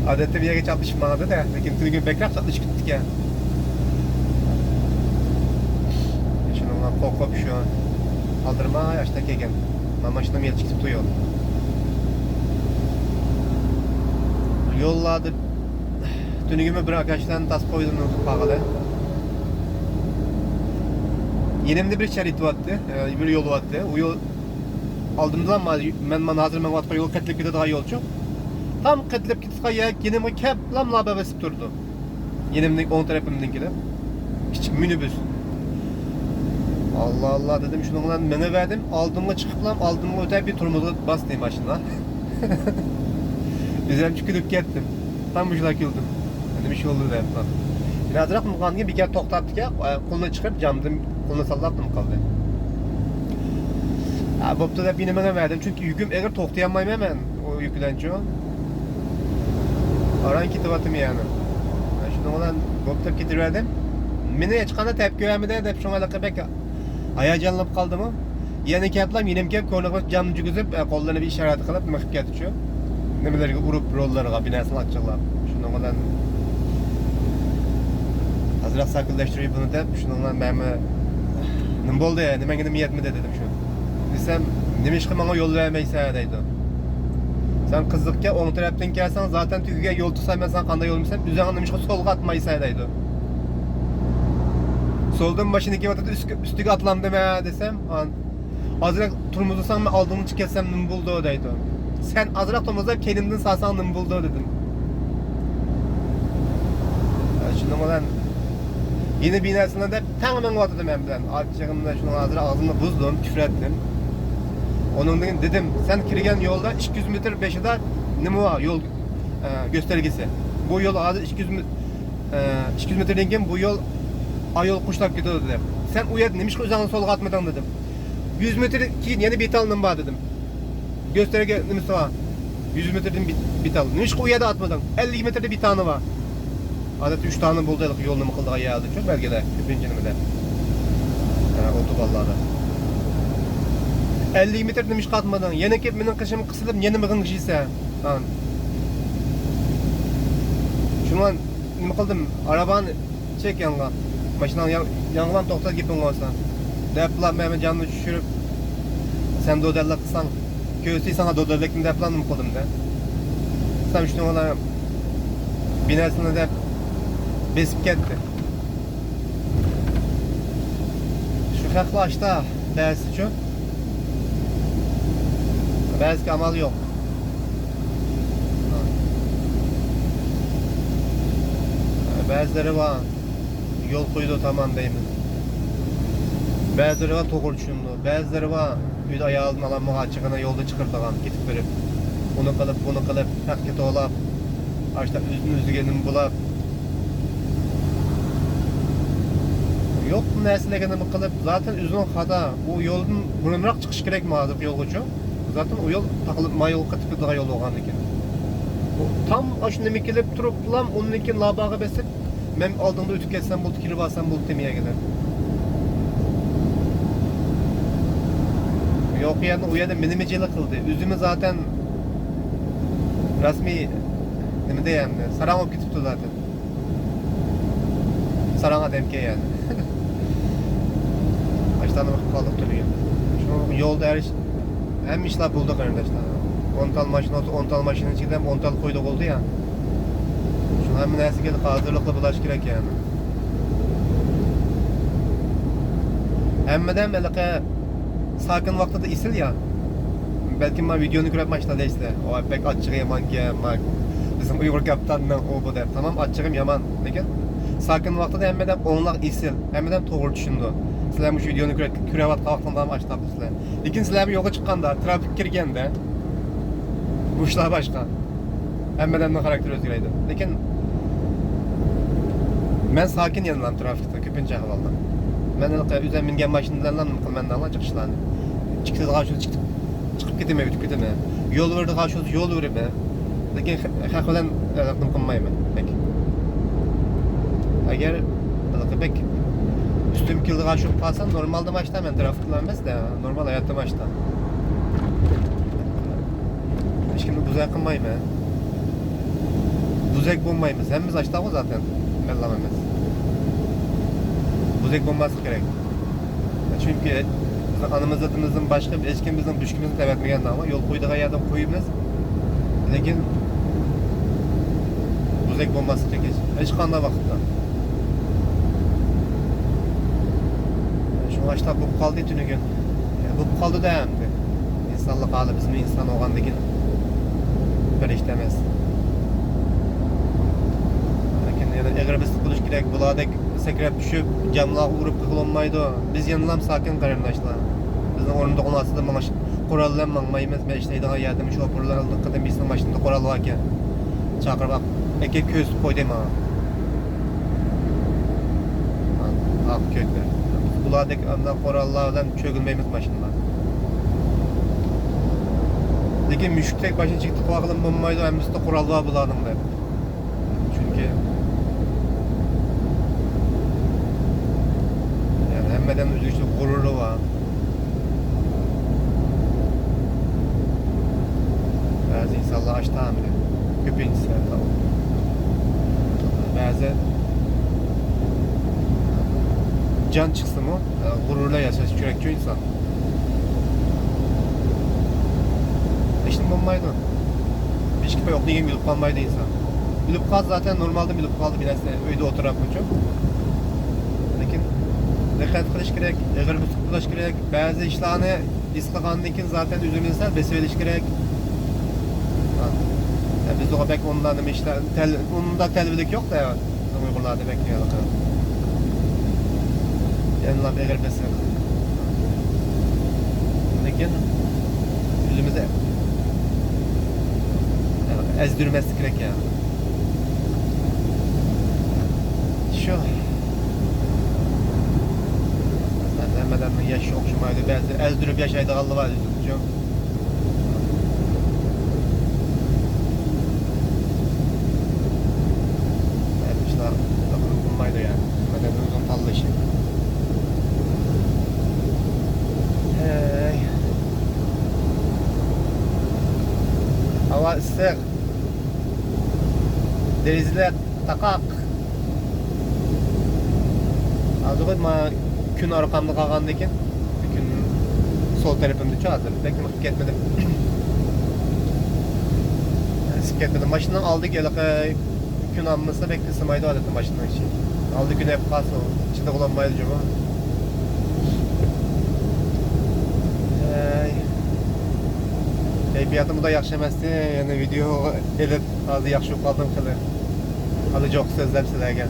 ئادەتتە بۇ يەرگە چاپلىشىپ ماڭىدۇ-دە، لېكىن تۈنۈگۈن بەكرەك چاپلىشىپ كېتىپتىكەن. شۇنىڭغا قورقۇپ شۇ ئالدىرىماي ئاشتا كەلگەن. مانا ماشىنام يەتىشىپ كېتىپتۇ يول. يوللاردا تۈنۈگۈنمۇ بىر ئاكاشلارنى تاسقا قويدۇم قالغىلى. يېنىمدا بىر شەرىت بارتتى، بىر يول بارتتى. ئۇ يول ئالدىمدىلا ما-، مەن مانا ھازىر مېڭىۋاتقان يول قېتىلىپ كېتىدىغان يولچۇ. تام قېتىلىپ كېتىدىغان يەر يېنىمغا كەپلا لابا بېسىپ تۇرىدۇ. يېنىمدىن، ئوڭ تەرىپىمدىن كېلىپ. كىچىك مىنىبۇس. ئاللا، ئاللا دېدىم، شۇنىڭ بىلەن مېڭىۋەردىم. ئالدىمغا چىقىپلا، ئالدىمغا ئۆتەپ بىر تورمۇزغا باستى ماشىنا. ئۆزۈمچە كۈلۈپ كەتتىم. تام مۇشۇنداق كۈلدۈم. نېمە ئىش بولدى دەپ. يەنە ئازراق قالغاندىن كېيىن بىكار توختاپتىكەن، قولىنى چىقىرىپ جامدىن قولىنى ساللاپتىمۇ قالدى. ھە، بوپتۇ دەپ يەنە مېڭىۋەردىم، چۈنكى يۈكۈم ئېغىر، توختىيالمايمەن مەن ئۇ يۈك بىلەنچۇ. ئاران كېتىۋاتىمەن يەنە. شۇنىڭ بىلەن بوپتۇ دەپ كېتىۋەردىم. مېنى ھېچقانداق تەپكە بەرمىدى دەپ شۇڭا بەك ھاياجانلىنىپ قالدىمۇ. يەنە كەپلا يېنىمگە كەپ كورنىغا جامنى جۈگۈزۈپ، قوللىرىنى بىر ئىشارەت قىلىپ نېمە قىلىپ كەتتىچۇ. نېمىلەرگە ئۇرۇپ، روللارغا بىر نەرسىنى ئاچچىقلاپ. شۇنىڭ بىلەن ئازراق ساكىتلەشتۈرۈپ بۇنى دەپ، شۇنىڭ بىلەن مەنمۇ نېمە بولدى، نېمەڭگە نېمە يەتمىدى دېدىم شۇ. دېسەم، نېمىشقا ماڭا يول بەرمەيسەن دەيدۇ. سەن قىزىقكەن ئوڭ تەرەپتىن كەلسەڭ، زاتەن تۈگىگە يول تۇتسام مەن ساڭا قانداق يول بېرىسەن، ئۆزۈڭنى نېمىشقا سولغا ئاتمايسەن دەيدۇ. سولدىن ماشىنا كېلىۋاتىدۇ، ئۈستىگە ئاتلامدىمەن دېسەم، ئازراق تورمۇزلىساڭ مەن ئالدىڭغا چىقىپ كەتسەم نېمە بولىدۇ دەيدۇ. سەن ئازراق تورمۇزلاپ كەينىمدىن سالساڭ نېمە بولىدۇ دېدىم. شۇنىڭ بىلەن يەنە بىر نەرسىلەر دەپ تەڭ مېڭىۋاتىدۇ مەن بىلەن. ئاچچىقىمدا شۇنىڭ ھازىر ئاغزىمنى بۇزدۇم، تۈفرەتتىم. ئۇنىڭدىن كېيىن دېدىم، سەن كىرگەن يولدا ئىككى يۈز مېتىر بېشىدا نېمە بار؟ يول، ئە، كۆستەرگۈسى. بۇ يول ھازىر ئىككى يۈز مېتىر، ئىككى يۈز مېتىردىن كېيىن بۇ يول ئايول قوشلاپ كېتىدۇ دېدى. سەن ئۇ يەردە نېمىشقا ئۆزۈڭنى سولغا ئاتمىدىڭ دېدىم. يۈز مېتىر كېيىن يەنە بىتالنىم بار دېدىم. گۆستەرگە نېمىسى بار؟ يۈز مېتىردىن بىتال. نېمىشقا ئۇ يەردە ئاتمىدىڭ؟ ئەللىك مېتىردا بىتالنى بار. ئادەتتە ئۈچ تالنى بولدى ھېلىقى يول نېمە قىلىدىغان يەردىچۇ بەلگىلەر كۆپىنچە نېمىدە. ھە، ئوتوبانلاردا. ئەللىك مېتىر نېمىشقا ئاتمىدىڭ؟ يەنە كېلىپ مېنىڭ قېشىمغا قىسىلىپ يەنە مېغىڭ شۇنىڭ نېمە قىلدىم؟ ئارابانى چەك يانغا. ماشىناڭ يانغىلام توختات گېپىڭ بولسا. دەپلا مەن جاننى چۈشۈرۈپ، سەن دودەللىك قىلساڭ، كۆرسە ساڭا دودەللىكنى دەپلا نېمە قىلدىم دە. سەن شۇنىڭ بىناسىنى دەپ بېسىپ كەتتى. شۇ خەقلەر ئاشتا بەزىسىچۇ. بەزىگە ئامال يوق. بەزىلىرى بار، يول قويىدۇ تامام دەيمىز. بەزىلىرى بار، توغرا چۈشىنىدۇ. بەزىلىرى بار، ئۆيدە ئايالىدىن ئالالمىغان چىقىنى يولدا چىقىرىدىغان، كېتىپ بېرىپ. ئۇنى قىلىپ، بۇنى قىلىپ، ھەققە توۋلاپ، ئاشتا ئۆزىنى ئۆزىگە نېمە بولاپ. يوق نەرسىلەرگە نېمە قىلىپ، زاتەن ئۆزىنىڭ خاتا. ئۇ يولدىن بۇرۇنراق چىقىش كېرەكمۇ ھازىرقى يولغىچۇ؟ زاتەن ئۇ يول تاقىلىپ، ما يولغا قېتىپ كېتىدىغان يول بولغاندىكىن. ئۇ تام ئاشۇ نېمە كېلىپ تۇرۇپلام، ئۇندىن كېيىن لاباغا بېسىپ، مەن ئالدىڭدا ئۆتۈپ كەتسەم بولدى، كىرىپ ئالسام بولدى تېمىيەگىدە. يوق يەردە، ئۇ يەردە مېنىمۇ جىلى قىلدى. ئۆزىمۇ زاتەن رەسمىي نېمىدە ئەمدى، ساراڭ بولۇپ كېتىپتۇ زاتەن. ساراڭ ئادەمكەن يەنى. ئاشتانى بېقىپ قالدۇق تۈنۈگۈن. شۇ يولدا ھەر ئىش، ھەممە ئىشلار بولدى قېرىنداشلار. ئون تال ماشىنا بولسا، ئون تال ماشىنا ئىچىدە ھەم ئون تال قويدى بولدى يا. شۇ ھەممە نەرسىگە ھازىرلىقلا بولۇش كېرەك يەنى. ھەممىدە ھەم ھېلىقى ساكىن ۋاقتىدا ئېسىل يا. بەلكىم ما ۋىدېونى كۆرۈپ ماشىنا دەيسىلەر، ۋاي بەك ئاچچىقى يامانكەن، ما بىزنىڭ ئۇيغۇر كاپىتاننىڭ ئۇ بۇ دەپ. تامام ئاچچىقىم يامان، لېكىن ساكىن ۋاقتىدا ھەممە ئادەم ئوڭلاق ئېسىل، ھەممە ئادەم توغرا چۈشىنىدۇ. سىلەر مۇشۇ ۋىدېونى كۆرۈۋاتقان ۋاقتىڭلارمۇ ئاشۇنداق قىلىسىلەر. لېكىن سىلەر بۇ يولغا چىققاندا، تىرافىك كىرگەندە، بۇ ئىشلار باشقا. ھەممە ئادەمنىڭ خاراكتېرى ئۆزگىرەيدۇ. لېكىن مەن ساكىن يەنىلا تىرافىكتا كۆپىنچە ئەھۋالدا. مەن ھېلىقى ئۆزۈم مىنگەن ماشىنا بىلەنلا قىلىمەن دەڭلا جىق ئىشلارنى. چىقىدىغان شۇ چىقىپ، چىقىپ كېتىمەن، ئۆتۈپ كېتىمەن. يول بېرىدىغان شۇ يول بېرىمەن. لېكىن خە-، خەق بىلەن ئەلقىم قىلمايمەن بەك. ئەگەر ھېلىقى بەك ئۈستۈم كېلىدىغان شۇ قالسا، نورمالدا ماشىنا مەن تىرافىكتا ئەمەس-دە، نورمال ھاياتتا ماشىنا. ھېچكىمنى بوزەك قىلمايمەن. بوزەك بولمايمىز. ھەممىمىز ئاشتاغۇ زاتەن. مەنلا ئەمەس. بوزەك بولماسلىق كېرەك. چۈنكى بىزنىڭ ئانىمىز زېتىمىزدىن باشقا ھېچكىم بىزنىڭ بۆشۈكىمىزنى تەۋەتمىگەن، يول قويىدىغان يەردە قويىمىز. لېكىن بوزەك بولماسلىق كېرەك ھېچ، ھېچقانداق ۋاقىتتا. شۇڭا ئاشتاق بولۇپ قالدى تۈنۈگۈن. بولۇپ قالدى-دە ئەمدى. ئىنسانلىق ھالى، بىزمۇ ئىنسان بولغاندىكىن پەرىشتە ئەمەس. لېكىن يەنە ئېغىر بېسىق بولۇش كېرەك. بۇلاردەك سەكرەپ چۈشۈپ، جاملارغا ئۇرۇپ قىلغىلى بولمايدۇ. بىز يەنىلا ساكىن قېرىنداشلار. بىزنىڭ ئورۇندۇقنىڭ ئاستىدا مېڭىش، قورال بىلەن ماڭمايمىز. مەن ئىشلەيدىغان يەردىمۇ شوپۇرلار ئالدىنقى قېتىم بىزنىڭ ماشىنىدا قورال باركەن. چاقىرىپ ئەكەپ كۆرسىتىپ قويدى ماڭا. ئاق كۆكلەر. بۇلاردەك ئانداق قوراللار بىلەن چۆگۈلمەيمىز ماشىنىلارنى. لېكىن مۈشۈكتەك باشىنى چېكىتىپ قويغىلى بولمايدۇ، ھەممىسىدە قورال بار بۇلارنىڭ دەپ. چۈنكى، يەنى ھەممە ئادەمنىڭ ئۆزىگە غۇرۇرى بار. بەزى ئىنسانلار ئاشتا ھەمدە كۆپىنچىسى ھەتتا بەزى جان چىقسىمۇ، غۇرۇرلا ياشاش كېرەكچۇ ئىنسان. ھېچنېمە بولمايدۇ. ھېچكىم يوق دېگەن ئۆلۈپ قالمايدۇ ئىنسان. ئۆلۈپ قالسا زاتەن نورمالدىن ئۆلۈپ قالدى بىر نەرسە ئۆيدە ئولتۇرۇپ شۇ. لېكىن دىققەت قىلىش كېرەك، ئېغىر بېسىق بولۇش كېرەك. بەزى ئىشلارنى ھېس قىلغاندىن كېيىن زاتەن ئۆزىمىزنى سەل بېسىۋېلىش كېرەك. ھە، بىزدە بەك ئۇنداق نېمە ئىشلار، تەل-، ئۇنداق تەلۋىلىك يوق-دە. بىزنىڭ ئۇيغۇرلاردا بەك يالىقى. يەنىلا ئېغىر بېسىق. لېكىن ئۆزىمىزنى ئەزدۈرمەسلىك كېرەك يا. شۇ. ھەممىلەرنىڭ ياشىشى ئوخشىمايدۇ. بەزى ئەزدۈرۈپ ياشايدىغانلار بار ئۆزىنى. ئىشلار قىلمايدۇ يەنى. مەدەنىيەتنىڭ تاللىشى. ھەي. ھاۋا ئىسسىق. دېرىزىلەر تاقاق. ھازىرغۇ ما كۈن ئارقامدا قالغاندىكىن، كۈن سول تەرىپىمدىچۇ ھازىر. بەك نېمە قىلىپ كەتمىدىم. ئىسسىپ كەتمىدىم. ماشىنىنىڭ ئالدىكى ھېلىقى كۈن ئالمىسا بەك ئىسسىمايدۇ ئادەتتە ماشىنىنىڭ ئىچى. ئالدى كۈن ئەپ قالسا چىدىغىلى بولمايدۇ جۇمۇ. ئەي. كەيپىياتىم ئۇنداق ياخشى ئەمەستى. يەنە ۋىدېو ئېلىپ ھازىر ياخشى بولۇپ قالدىم خېلى. خېلى جوق سۆزلەپ سىلەرگە.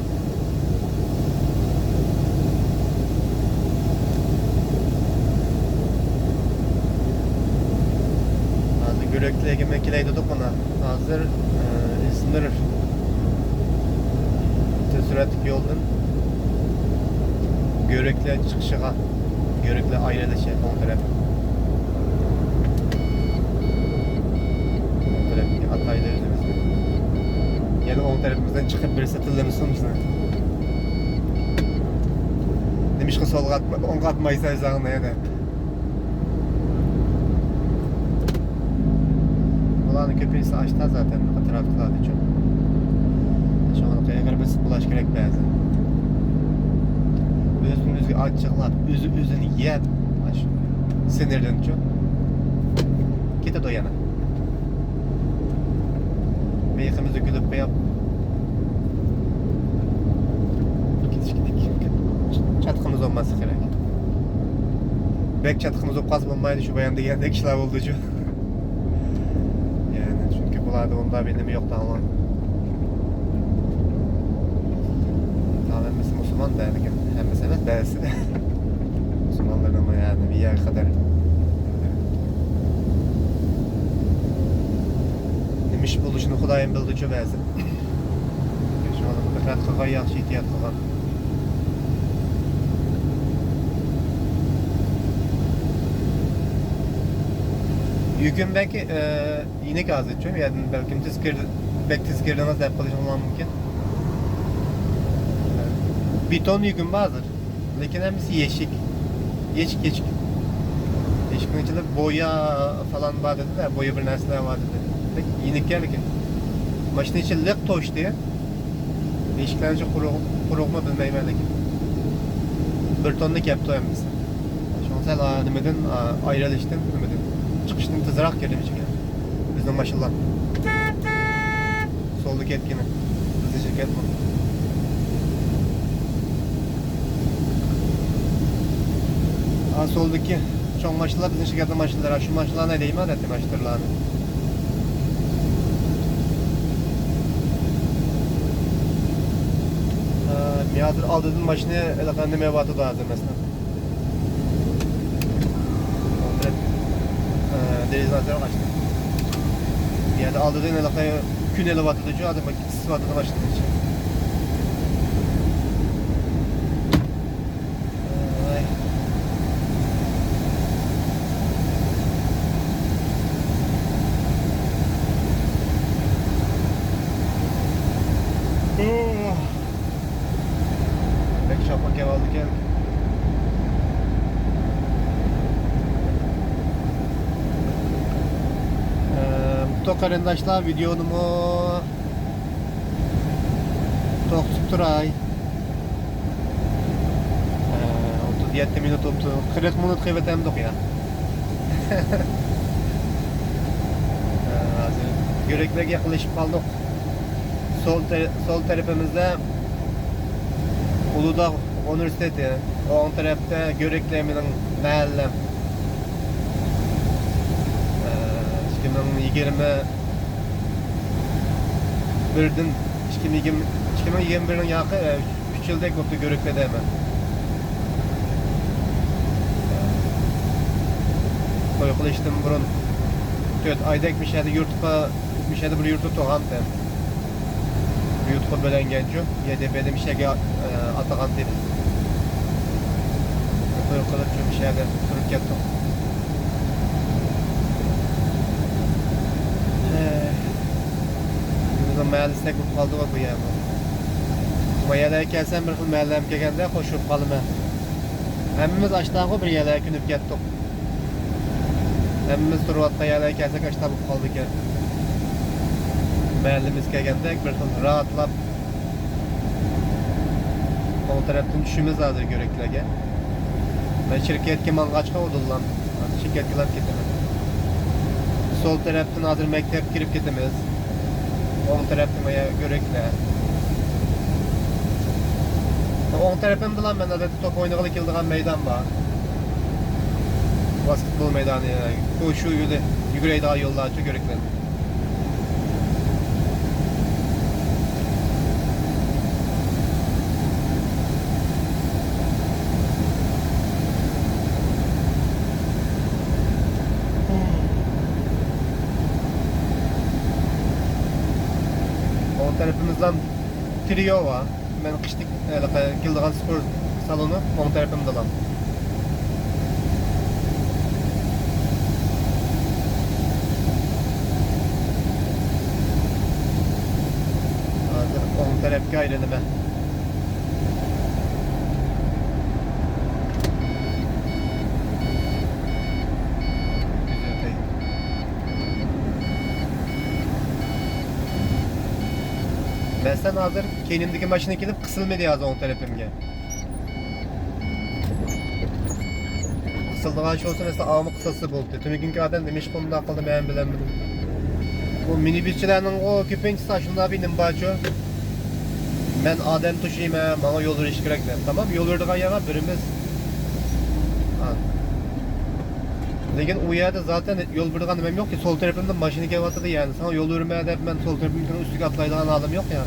ھازىر گۆرۈكلەرگە مەن كېلەي دېدۇق مانا. ھازىر، ئە، ئىزمىر تېز سۈرئەتلىك يولدىن گۆرۈكلەر چىقىشىغا، گۆرۈكلەر ئايرىلىشى ئوڭ تەرەپ. ئوڭ تەرەپكە ئاتايلى ئۆزىمىزنى. يەنە ئوڭ تەرىپىمىزدىن چىقىپ بىرسى تىللىمىسۇن بىزنى. نېمىشقا سولغا ئاتما-، ئوڭغا ئاتمايسەن ئۆزۈڭنى دەپ. بۇلارنىڭ كۆپىنچىسى ئاشتا زاتەن، تىرافىكلاردا چوڭ. شۇڭا ئېغىر بېسىق بولۇش كېرەك بەزى. ئۆزىدىن ئۆزىگە ئاچچىقلاپ، ئۆزى ئۆزىنى يەپ، ئاشۇ سىنىردىنچۇ كېتىدۇ يەنە. مىيىقىمىزنى كۈلۈپ قويۇپ، كېتىش كېتىك. چاتىقىمىز بولماسلىقى كېرەك. بەك چاتىقىمىز بولۇپ قالسا بولمايدۇ، شۇ بايام دېگەندەك ئىشلار بولدىچۇ. ئۇندا بىر نېمە يوق دەڭلار. تامام ھەممىسى مۇسۇلمان دە، لېكىن ھەممىسى ئەمەس، بەزىسى. مۇسۇلمانلارنىڭ يەنى بىر يەرگە قەدەر نېمە ئىش بولۇشىنى خۇدايىم بىلدىچۇ بەزى. شۇڭا دىققەت قىلغان ياخشى، ئېھتىيات قىلغان. يۈكۈم بەك، ئە، يېنىك ھازىرچۇ، يەردىن بەلكىم تېز كىر-، بەك تېز كىردىڭىز دەپ قېلىشىڭلار مۇمكىن. بىر توننا يۈكۈم بار ھازىر. لېكىن ھەممىسى يېشىك. يېشىك، يېشىك. يېشىكنىڭ ئىچىدە بويا فالان بار دېدى-دە، بويا بىر نەرسىلەر بار دېدى. بەك يېنىككەن لېكىن. ماشىنا ئىچى لىق توشتى. ئىشىكلەرنىڭ ئىچى قۇرۇق، قۇرۇقمۇ بىلمەيمەن لېكىن. بىر توننا كەپتۇ ھەممىسى. شۇڭا سەل، ئا، نېمىدىن، ئا، ئايرىلىشتىن، نېمىدىن، چىقىشتىن تېزراق كىردىم ئىچىگە. بىزنىڭ ماشىنىلار سولدا كەتكىنى. بىزنىڭ شىركەتمۇ. ئا، سولدىكى چوڭ ماشىنىلار بىزنىڭ شىركەتنىڭ ماشىنىلىرى. شۇ ماشىنىلارنى ھەيدەيمەن، ئادەتتە ماشىنىلارنى. ئا، مەن ھازىر ئالدىدىن ماشىنا ھېلىقى نېمە ئېلىۋاتىدۇ ھازىر، مەسىلەن. ئە، دېرىزىنى ئاچتىم. بۇ يەردە ئالدىدىن ھېلىقى كۈن ئېلىۋاتىدۇ-چۇ، ئادەم ئىسسىۋاتىدۇ ماشىنىنىڭ ئىچى. ئاي. بەك شاپا كېلىۋالدىكەن. ئە، بوپتۇ قېرىنداشلار، ۋىدېونىمۇ توختىتىپ تۇراي. ئە، ئوتتۇز يەتتە مىنۇت بوپتۇ. قىرىق مىنۇت قىلىۋېتەمدۇق يا. ئە، ھازىر يۈرەكلەرگە يېقىنلىشىپ قالدۇق. سول تەر-، سول تەرىپىمىزدە ئۇلۇغداغ ئۇنىۋېرسىتېتى، ئوڭ تەرەپتە گۆرۈكلەر مېنىڭ مەھەللەم. ئىككى مىڭ يىگىرمە بىردىن، ئىككى مىڭ يىگىرمە، ئىككى مىڭ يىگىرمە بىرنىڭ ياقى، ئۈچ يىلدەك بوپتۇ گۆرۈكلەردە مەن. توي قىلىشتىن بۇرۇن تۆت ئايدەك مۇشۇ يەردە يۇرتقا، مۇشۇ يەردە بىر يۇرتتا تۇرغانتىم. يۇرتقا بۆلەنگەنچۇ، يەدە بەدە مۇشۇ يەرگە، ئە، ئاتىغانتى بىزنى. توي قىلىپ شۇ مۇشۇ يەردە تۇرۇپ كەتتۇق. ئە، بىزنىڭ مەھەللىسىدەك بولۇپ قالدىغۇ بۇ يەرمۇ. بۇ يەرلەرگە كەلسەم بىر خىل مەھەللەمگە كەلگەندەك خۇش بولۇپ قالىمەن. ھەممىمىز ئاشتاغۇ بىر يەرلەرگە كۆنۈپ كەتتۇق. ھەممىمىز تۇرۇۋاتقان يەرلەرگە كەلسەك ئاشتا بولۇپ قالىدىكەن. مەھەللىمىزگە كەلگەندەك بىر خىل راھەتلاپ، ئوڭ تەرەپتىن چۈشىمىز ھازىر گۆرۈكلەرگە. مەن شىركەتكە ماڭغاچقا ئۇدۇللام. ھازىر شىركەتكىلا كېتىمەن. سول تەرەپتىن ھازىر مەكتەپكە كىرىپ كېتىمىز. ئوڭ تەرەپتە مايا گۆرۈكلەر. ئوڭ تەرىپىمدىلا مەن ئادەتتە توپ ئوينىغىلى كېلىدىغان مەيدان بار. ۋاسكېتبول مەيدانى. بۇ شۇ يولى، يۈگۈرەيدىغان يوللارچۇ گۆرۈكلەر. ئوڭ تەرىپىمىزدىن ترىيو بار. مەن قىشلىق ھېلىقى كېلىدىغان سپورت سالونى ئوڭ تەرىپىمدىلا. ھازىر ئوڭ تەرەپكە ئايلىنىمەن. مەسىلەن، ھازىر كەينىمدىكى ماشىنا كېلىپ قىسىلمىدى ھازىر ئوڭ تەرىپىمگە. قىسىلىدىغان ئىش بولسا، مەسىلەن، ئاۋامغا قىسىلسا بولدى. تۈنۈگۈنكى ئادەم نېمە ئىش قىلدى، قىلدى، مەن بىلەلمىدىم. بۇ مىنىبۇسچىلارنىڭغۇ كۆپىنچىسى ئاشۇنداق بىر نېمە بارچۇ. مەن ئادەم توشۇيمەن، ماڭا يول بېرىش كېرەك دەپ. تامام، يول بېرىدىغان يەرگە بېرىمىز. ھا. لېكىن ئۇ يەردە زاتەن يول بېرىدىغان نېمەم يوقكى، سول تەرىپىمدىن ماشىنا كېلىۋاتىدۇ، يەنى ساڭا يول بېرىمەن دەپ مەن سول تەرىپىمدىن ئۈستىگە ئاتلايدىغان ھالىم يوق يا.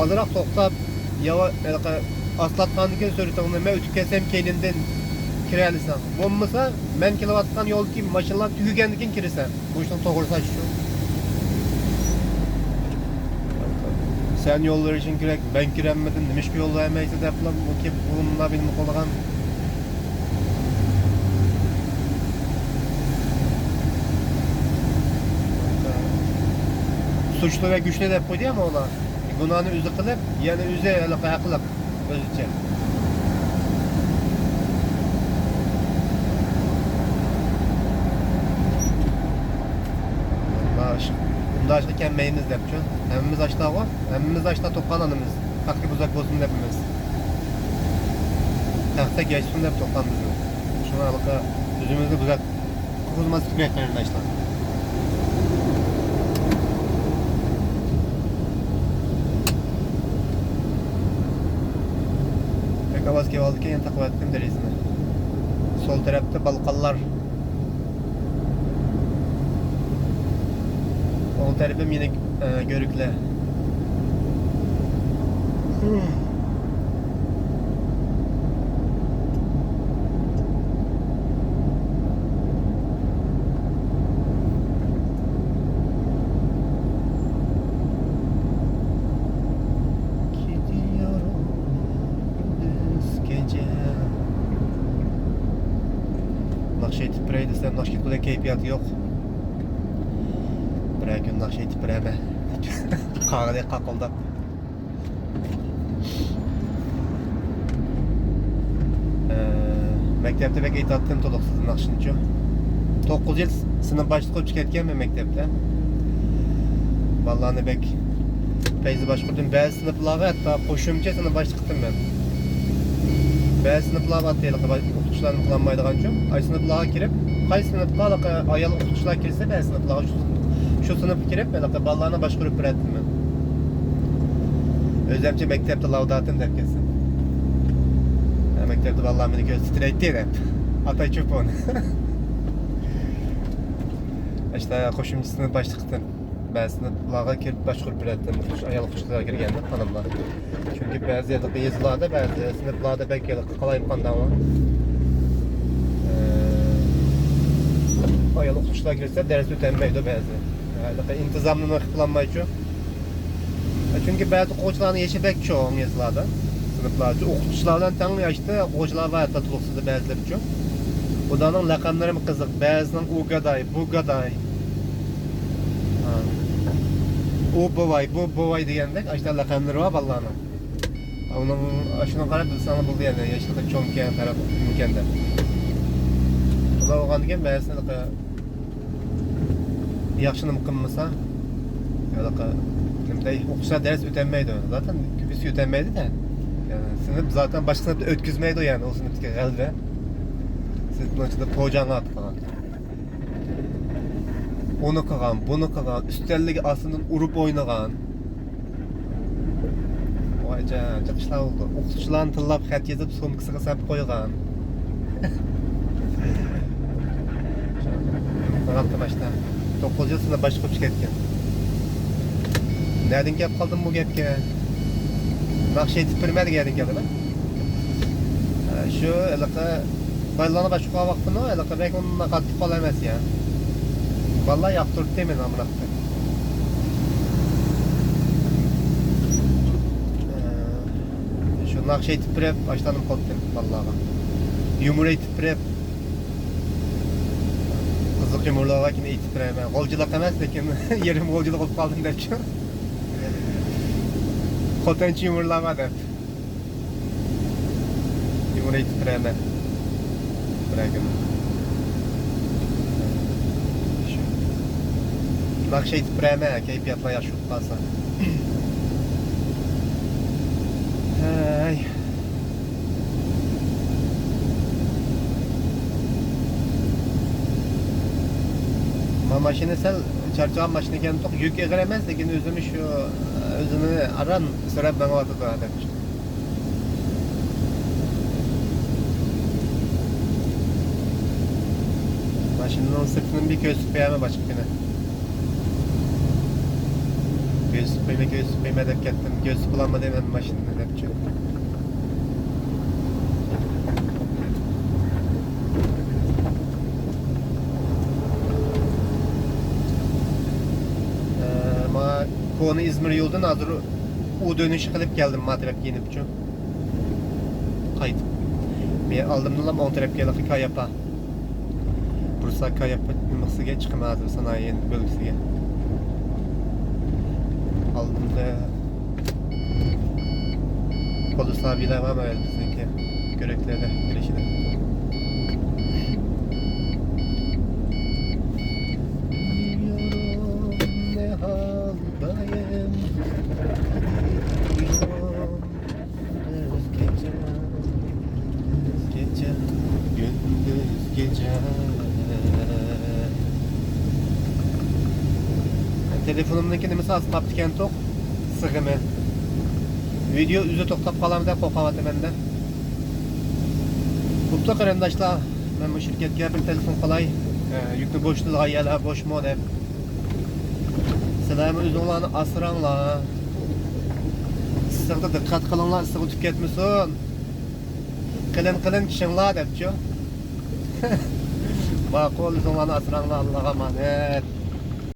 ئازراق توختاپ، ياۋا-، ھېلىقى ئاستاتقاندىن كېيىن سۈرئىتىڭنى مەن ئۆتۈپ كەتسەم كەينىمدىن كىرەلىسەڭ. بولمىسا مەن كېلىۋاتقان يولدىكى ماشىنىلار تۈگىگەندىن كېيىن كىرىسەن. مۇشۇنىڭ توغرىسى ئاشۇ. سەن يول بېرىشىڭ كېرەك، مەن كىرەلمىدىم، نېمىشقا يول بەرمەيسەن دەپلا بۇ كېلىپ بۇ مۇنداق مېنى قىلىدىغان. سۇچلۇ ۋە گۈچلۈ دەپ قويدى ئەمما ئۇلار. گۇناھنى ئۆزى قىلىپ، يەنە ئۆزى ھېلىقى ھەقلىق. ئۆزىچە. مۇنداق ئىش-، مۇنداق ئىشقا كەلمەيمىز دەپچۇ. ھەممىمىز ئاشتاغۇ. ھەممىمىز ئاشتا تۇغقان ئانىمىز. خەقكە بۇزاق بولسۇن دەپ ئەمەس. خەقتەك ياشىسۇن دەپ تۇغقان بىزنى. شۇڭا ھېلىقى ئۆزىمىزنى بۇزاق قىلغۇزماسلىق كېرەك قېرىنداشلار. بەك ئاۋاز كېلىۋالىدىكەن، يەنە تاقىۋەتتىم دېرىزىنى. سول تەرەپتە بالقانلار. ئوڭ تەرىپىم يەنە، ئە، گۆرۈكلەر. ناخشا ئېيتىپ بېرەي دېسەم، ناخشا ئېيتقۇدەك كەيپىياتى يوق. بىرەر كۈن ناخشا ئېيتىپ بېرەمەن. قاغىدەك قاقىلداپ. ئە، مەكتەپتە بەك ئېيتاتتىم تولۇقسىز ناخشىنىچۇ. توققۇز يىل سىنىپ باشلىقى بولۇپ كەتكەنمەن مەكتەپتە. بالىلارنى بەك پەيزى باشقۇردۇم. بەزى سىنىپلارغا ھەتتا قوشۇمچە سىنىپ باشلىقى قىلدىم مەن. بەزى سىنىپلار بار، ھېلىقى باش-، ئوقۇتقۇچىلارنى قىلالمايدىغانچۇ. ئايسى سىنىپلارغا كىرىپ، قايسى سىنىپقا ھېلىقى ئايال ئوقۇتقۇچىلار كىرسە، بەزى سىنىپلارغا شۇ، شۇ سىنىپقا كىرىپ، ھېلىقى بالىلارنى باشقۇرۇپ بېرەتتىم مەن. ئۆزۈمچە مەكتەپتە لاۋداتىم دەپ كەتسۇن. ھە، مەكتەپتە بالىلار مېنى كۆرسە تىترەيتتى دەپ. ئاتاي چوپان. ئاشتا قوشۇمچە سىنىپ باشلىقى قىلدىم. بەزى سىنىپلارغا كىرىپ باشقۇرۇپ بېرەتتىم. ئوقۇتقۇچى، ئايال ئوقۇتقۇچىلار كىرگەندە، خانىملار. چۈنكى بەزى يېزىلاردا، بەزى سىنىپلاردا بەك قالايمىقان دەڭلار. ئايال ئوقۇتقۇچىلار كىرسە دەرس ئۆتەلمەيدۇ بەزى. ھېلىقى ئىنتىزامنى قىلالمايچۇ. چۈنكى بەزى ئوقۇغۇچىلارنىڭ يېشى بەك چوڭ يېزىلاردا. سىنىپلار ئوقۇتقۇچىلار بىلەن تەڭ ياشتا ئوقۇغۇچىلار بار، ھەتتا تولۇقسىزدا بەزىلىرىچۇ. ئۇلارنىڭ لەقەملىرىمۇ قىزىق. بەزىنىڭ ئۇ گاداي، بۇ گاداي. ھا. ئۇ بوۋاي، بۇ بوۋاي دېگەندەك ئاشۇنداق لەقەملىرى بار بالىلارنىڭ. ئۇنىڭ، ئاشۇنىڭغا قاراپ بىلسەڭلار بولدى يەنى، ياشلىقى چوڭكەن، قاراپ مۇمكىن دەپ. ئۇلار بولغاندىكىن بەزىسى ياخشى نېمە قىلمىسا، ھېلىقى نېمىدەي، ئوقۇسا دەرس ئۆتەلمەيدۇ. زاتەن كۆپىسى ئۆتەلمەيدۇ-دە. يەنى سىنىپ زاتەن باشقا سىنىپتا ئۆتكۈزمەيدۇ، يەنى ئۇ سىنىپتىكى غەلىبە. سىنىپنىڭ ئىچىدە پوجاڭ ئاتقان. ئۇنى قىلغان، بۇنى قىلغان، ئۈستەللىكى ئاستىدىن ئۇرۇپ ئوينىغان. ۋايجان، جىق ئىشلار بولدى. ئوقۇتقۇچىلارنى تىللاپ خەت يېزىپ سومكىسىغا سەپ قويغان. قاراپتىم ئاشتا. توققۇز يىل سىنىپ باشلىقى بولۇپ كەتكەن. نەدىن كەپ قالدىم بۇ گەپكە؟ ناخشا ئېيتىپ بېرىمەن دېگەندىن كەلدىم. شۇ ھېلىقى بالىلارنى باشقۇرغان ۋاقتىمۇ ھېلىقى بەك ئۇنداق قاتتىق بالا ئەمەس يا. بالىلار ياقتۇرۇپتۇ مېنى ئامراقتى. شۇ ناخشا ئېيتىپ بېرىپ ئاشتانىم قوپتىم بالىلارغا. يۇمۇر ئېيتىپ بېرىپ، قىزىق يۇمۇرلارغا كېيىن ئېيتىپ بېرەيمەن. غۇلجىلىق ئەمەس، لېكىن يېرىم غۇلجىلىق بولۇپ قالدىم دەپچۇ. خوتەنچە يۇمۇرلارغا دەپ. يۇمۇر ئېيتىپ بېرەمەن. بىرەر كۈنى. شۇ. ناخشا ئېيتىپ بېرەمەن، كەيپىياتلار ياخشى بولۇپ قالسا. ھەي. ما ماشىنا سەل چارچىغان ماشىنا ئىكەن، يۈك ئېغىر ئەمەس، لېكىن ئۆزىمۇ شۇ، ئۆزىنى ئاران سۆرەپ مېڭىۋاتىدۇ ئادەم. بۇنىڭ سىرتىنى بىر كۆرسىتىپ قويايمەن باشقا كۈنى. كۆرسىتىپ قويماي، كۆرسىتىپ قويماي دەپ كەتتىم. كۆرسىتىپ بولالمىدىم ئەمدى ماشىنىنى دەپچۇ. ئە، مانا كونا ئىزمىر يولىدىن ھازىر ئۇ دۆنۈش قىلىپ كەلدىم، ما تەرەپكە يېنىپچۇ. قايتىپ. مەن ئالدىمدىلا ئوڭ تەرەپكە ھېلىقى كاياپا. بۇرسا كاياپا نېمىسىگە چىقىمەن ھازىر، سانائەت بۆلگىسىگە. ئالدىمدا پولۇسلار بىلەن بار بىزنىڭكى كۆرەكلەردە كىرىشىدە. بىلمىيورۇم نە ھالدايىم. كۈندۈز كېچە، كېچە، كۈندۈز كېچە. تېلېفونۇمنىڭكى نېمىسى ئاز قاپتىكەنتۇق، سىغىمى. ۋىدېو ئۆزى توختاپ قالامدۇ دەپ قورقۇۋاتىمەن-دە. بوپتۇ قېرىنداشلار، مەن بۇ شىركەتكە بىر تېلېفون قىلاي. ئە، يۈكنى بوشىتىدىغان يەرلەر بوشمۇ دەپ. سىلەرمۇ ئۆزۈڭلارنى ئاسراڭلار. ئىسسىقتا دىققەت قىلىڭلار، ئىسسىق ئۆتۈپ كەتمىسۇن. قېلىن، قېلىن كىشىڭلار دەپچۇ. ماقۇل، ئۆزۈڭلارنى ئاسراڭلار، ئاللاغا ئامانەت.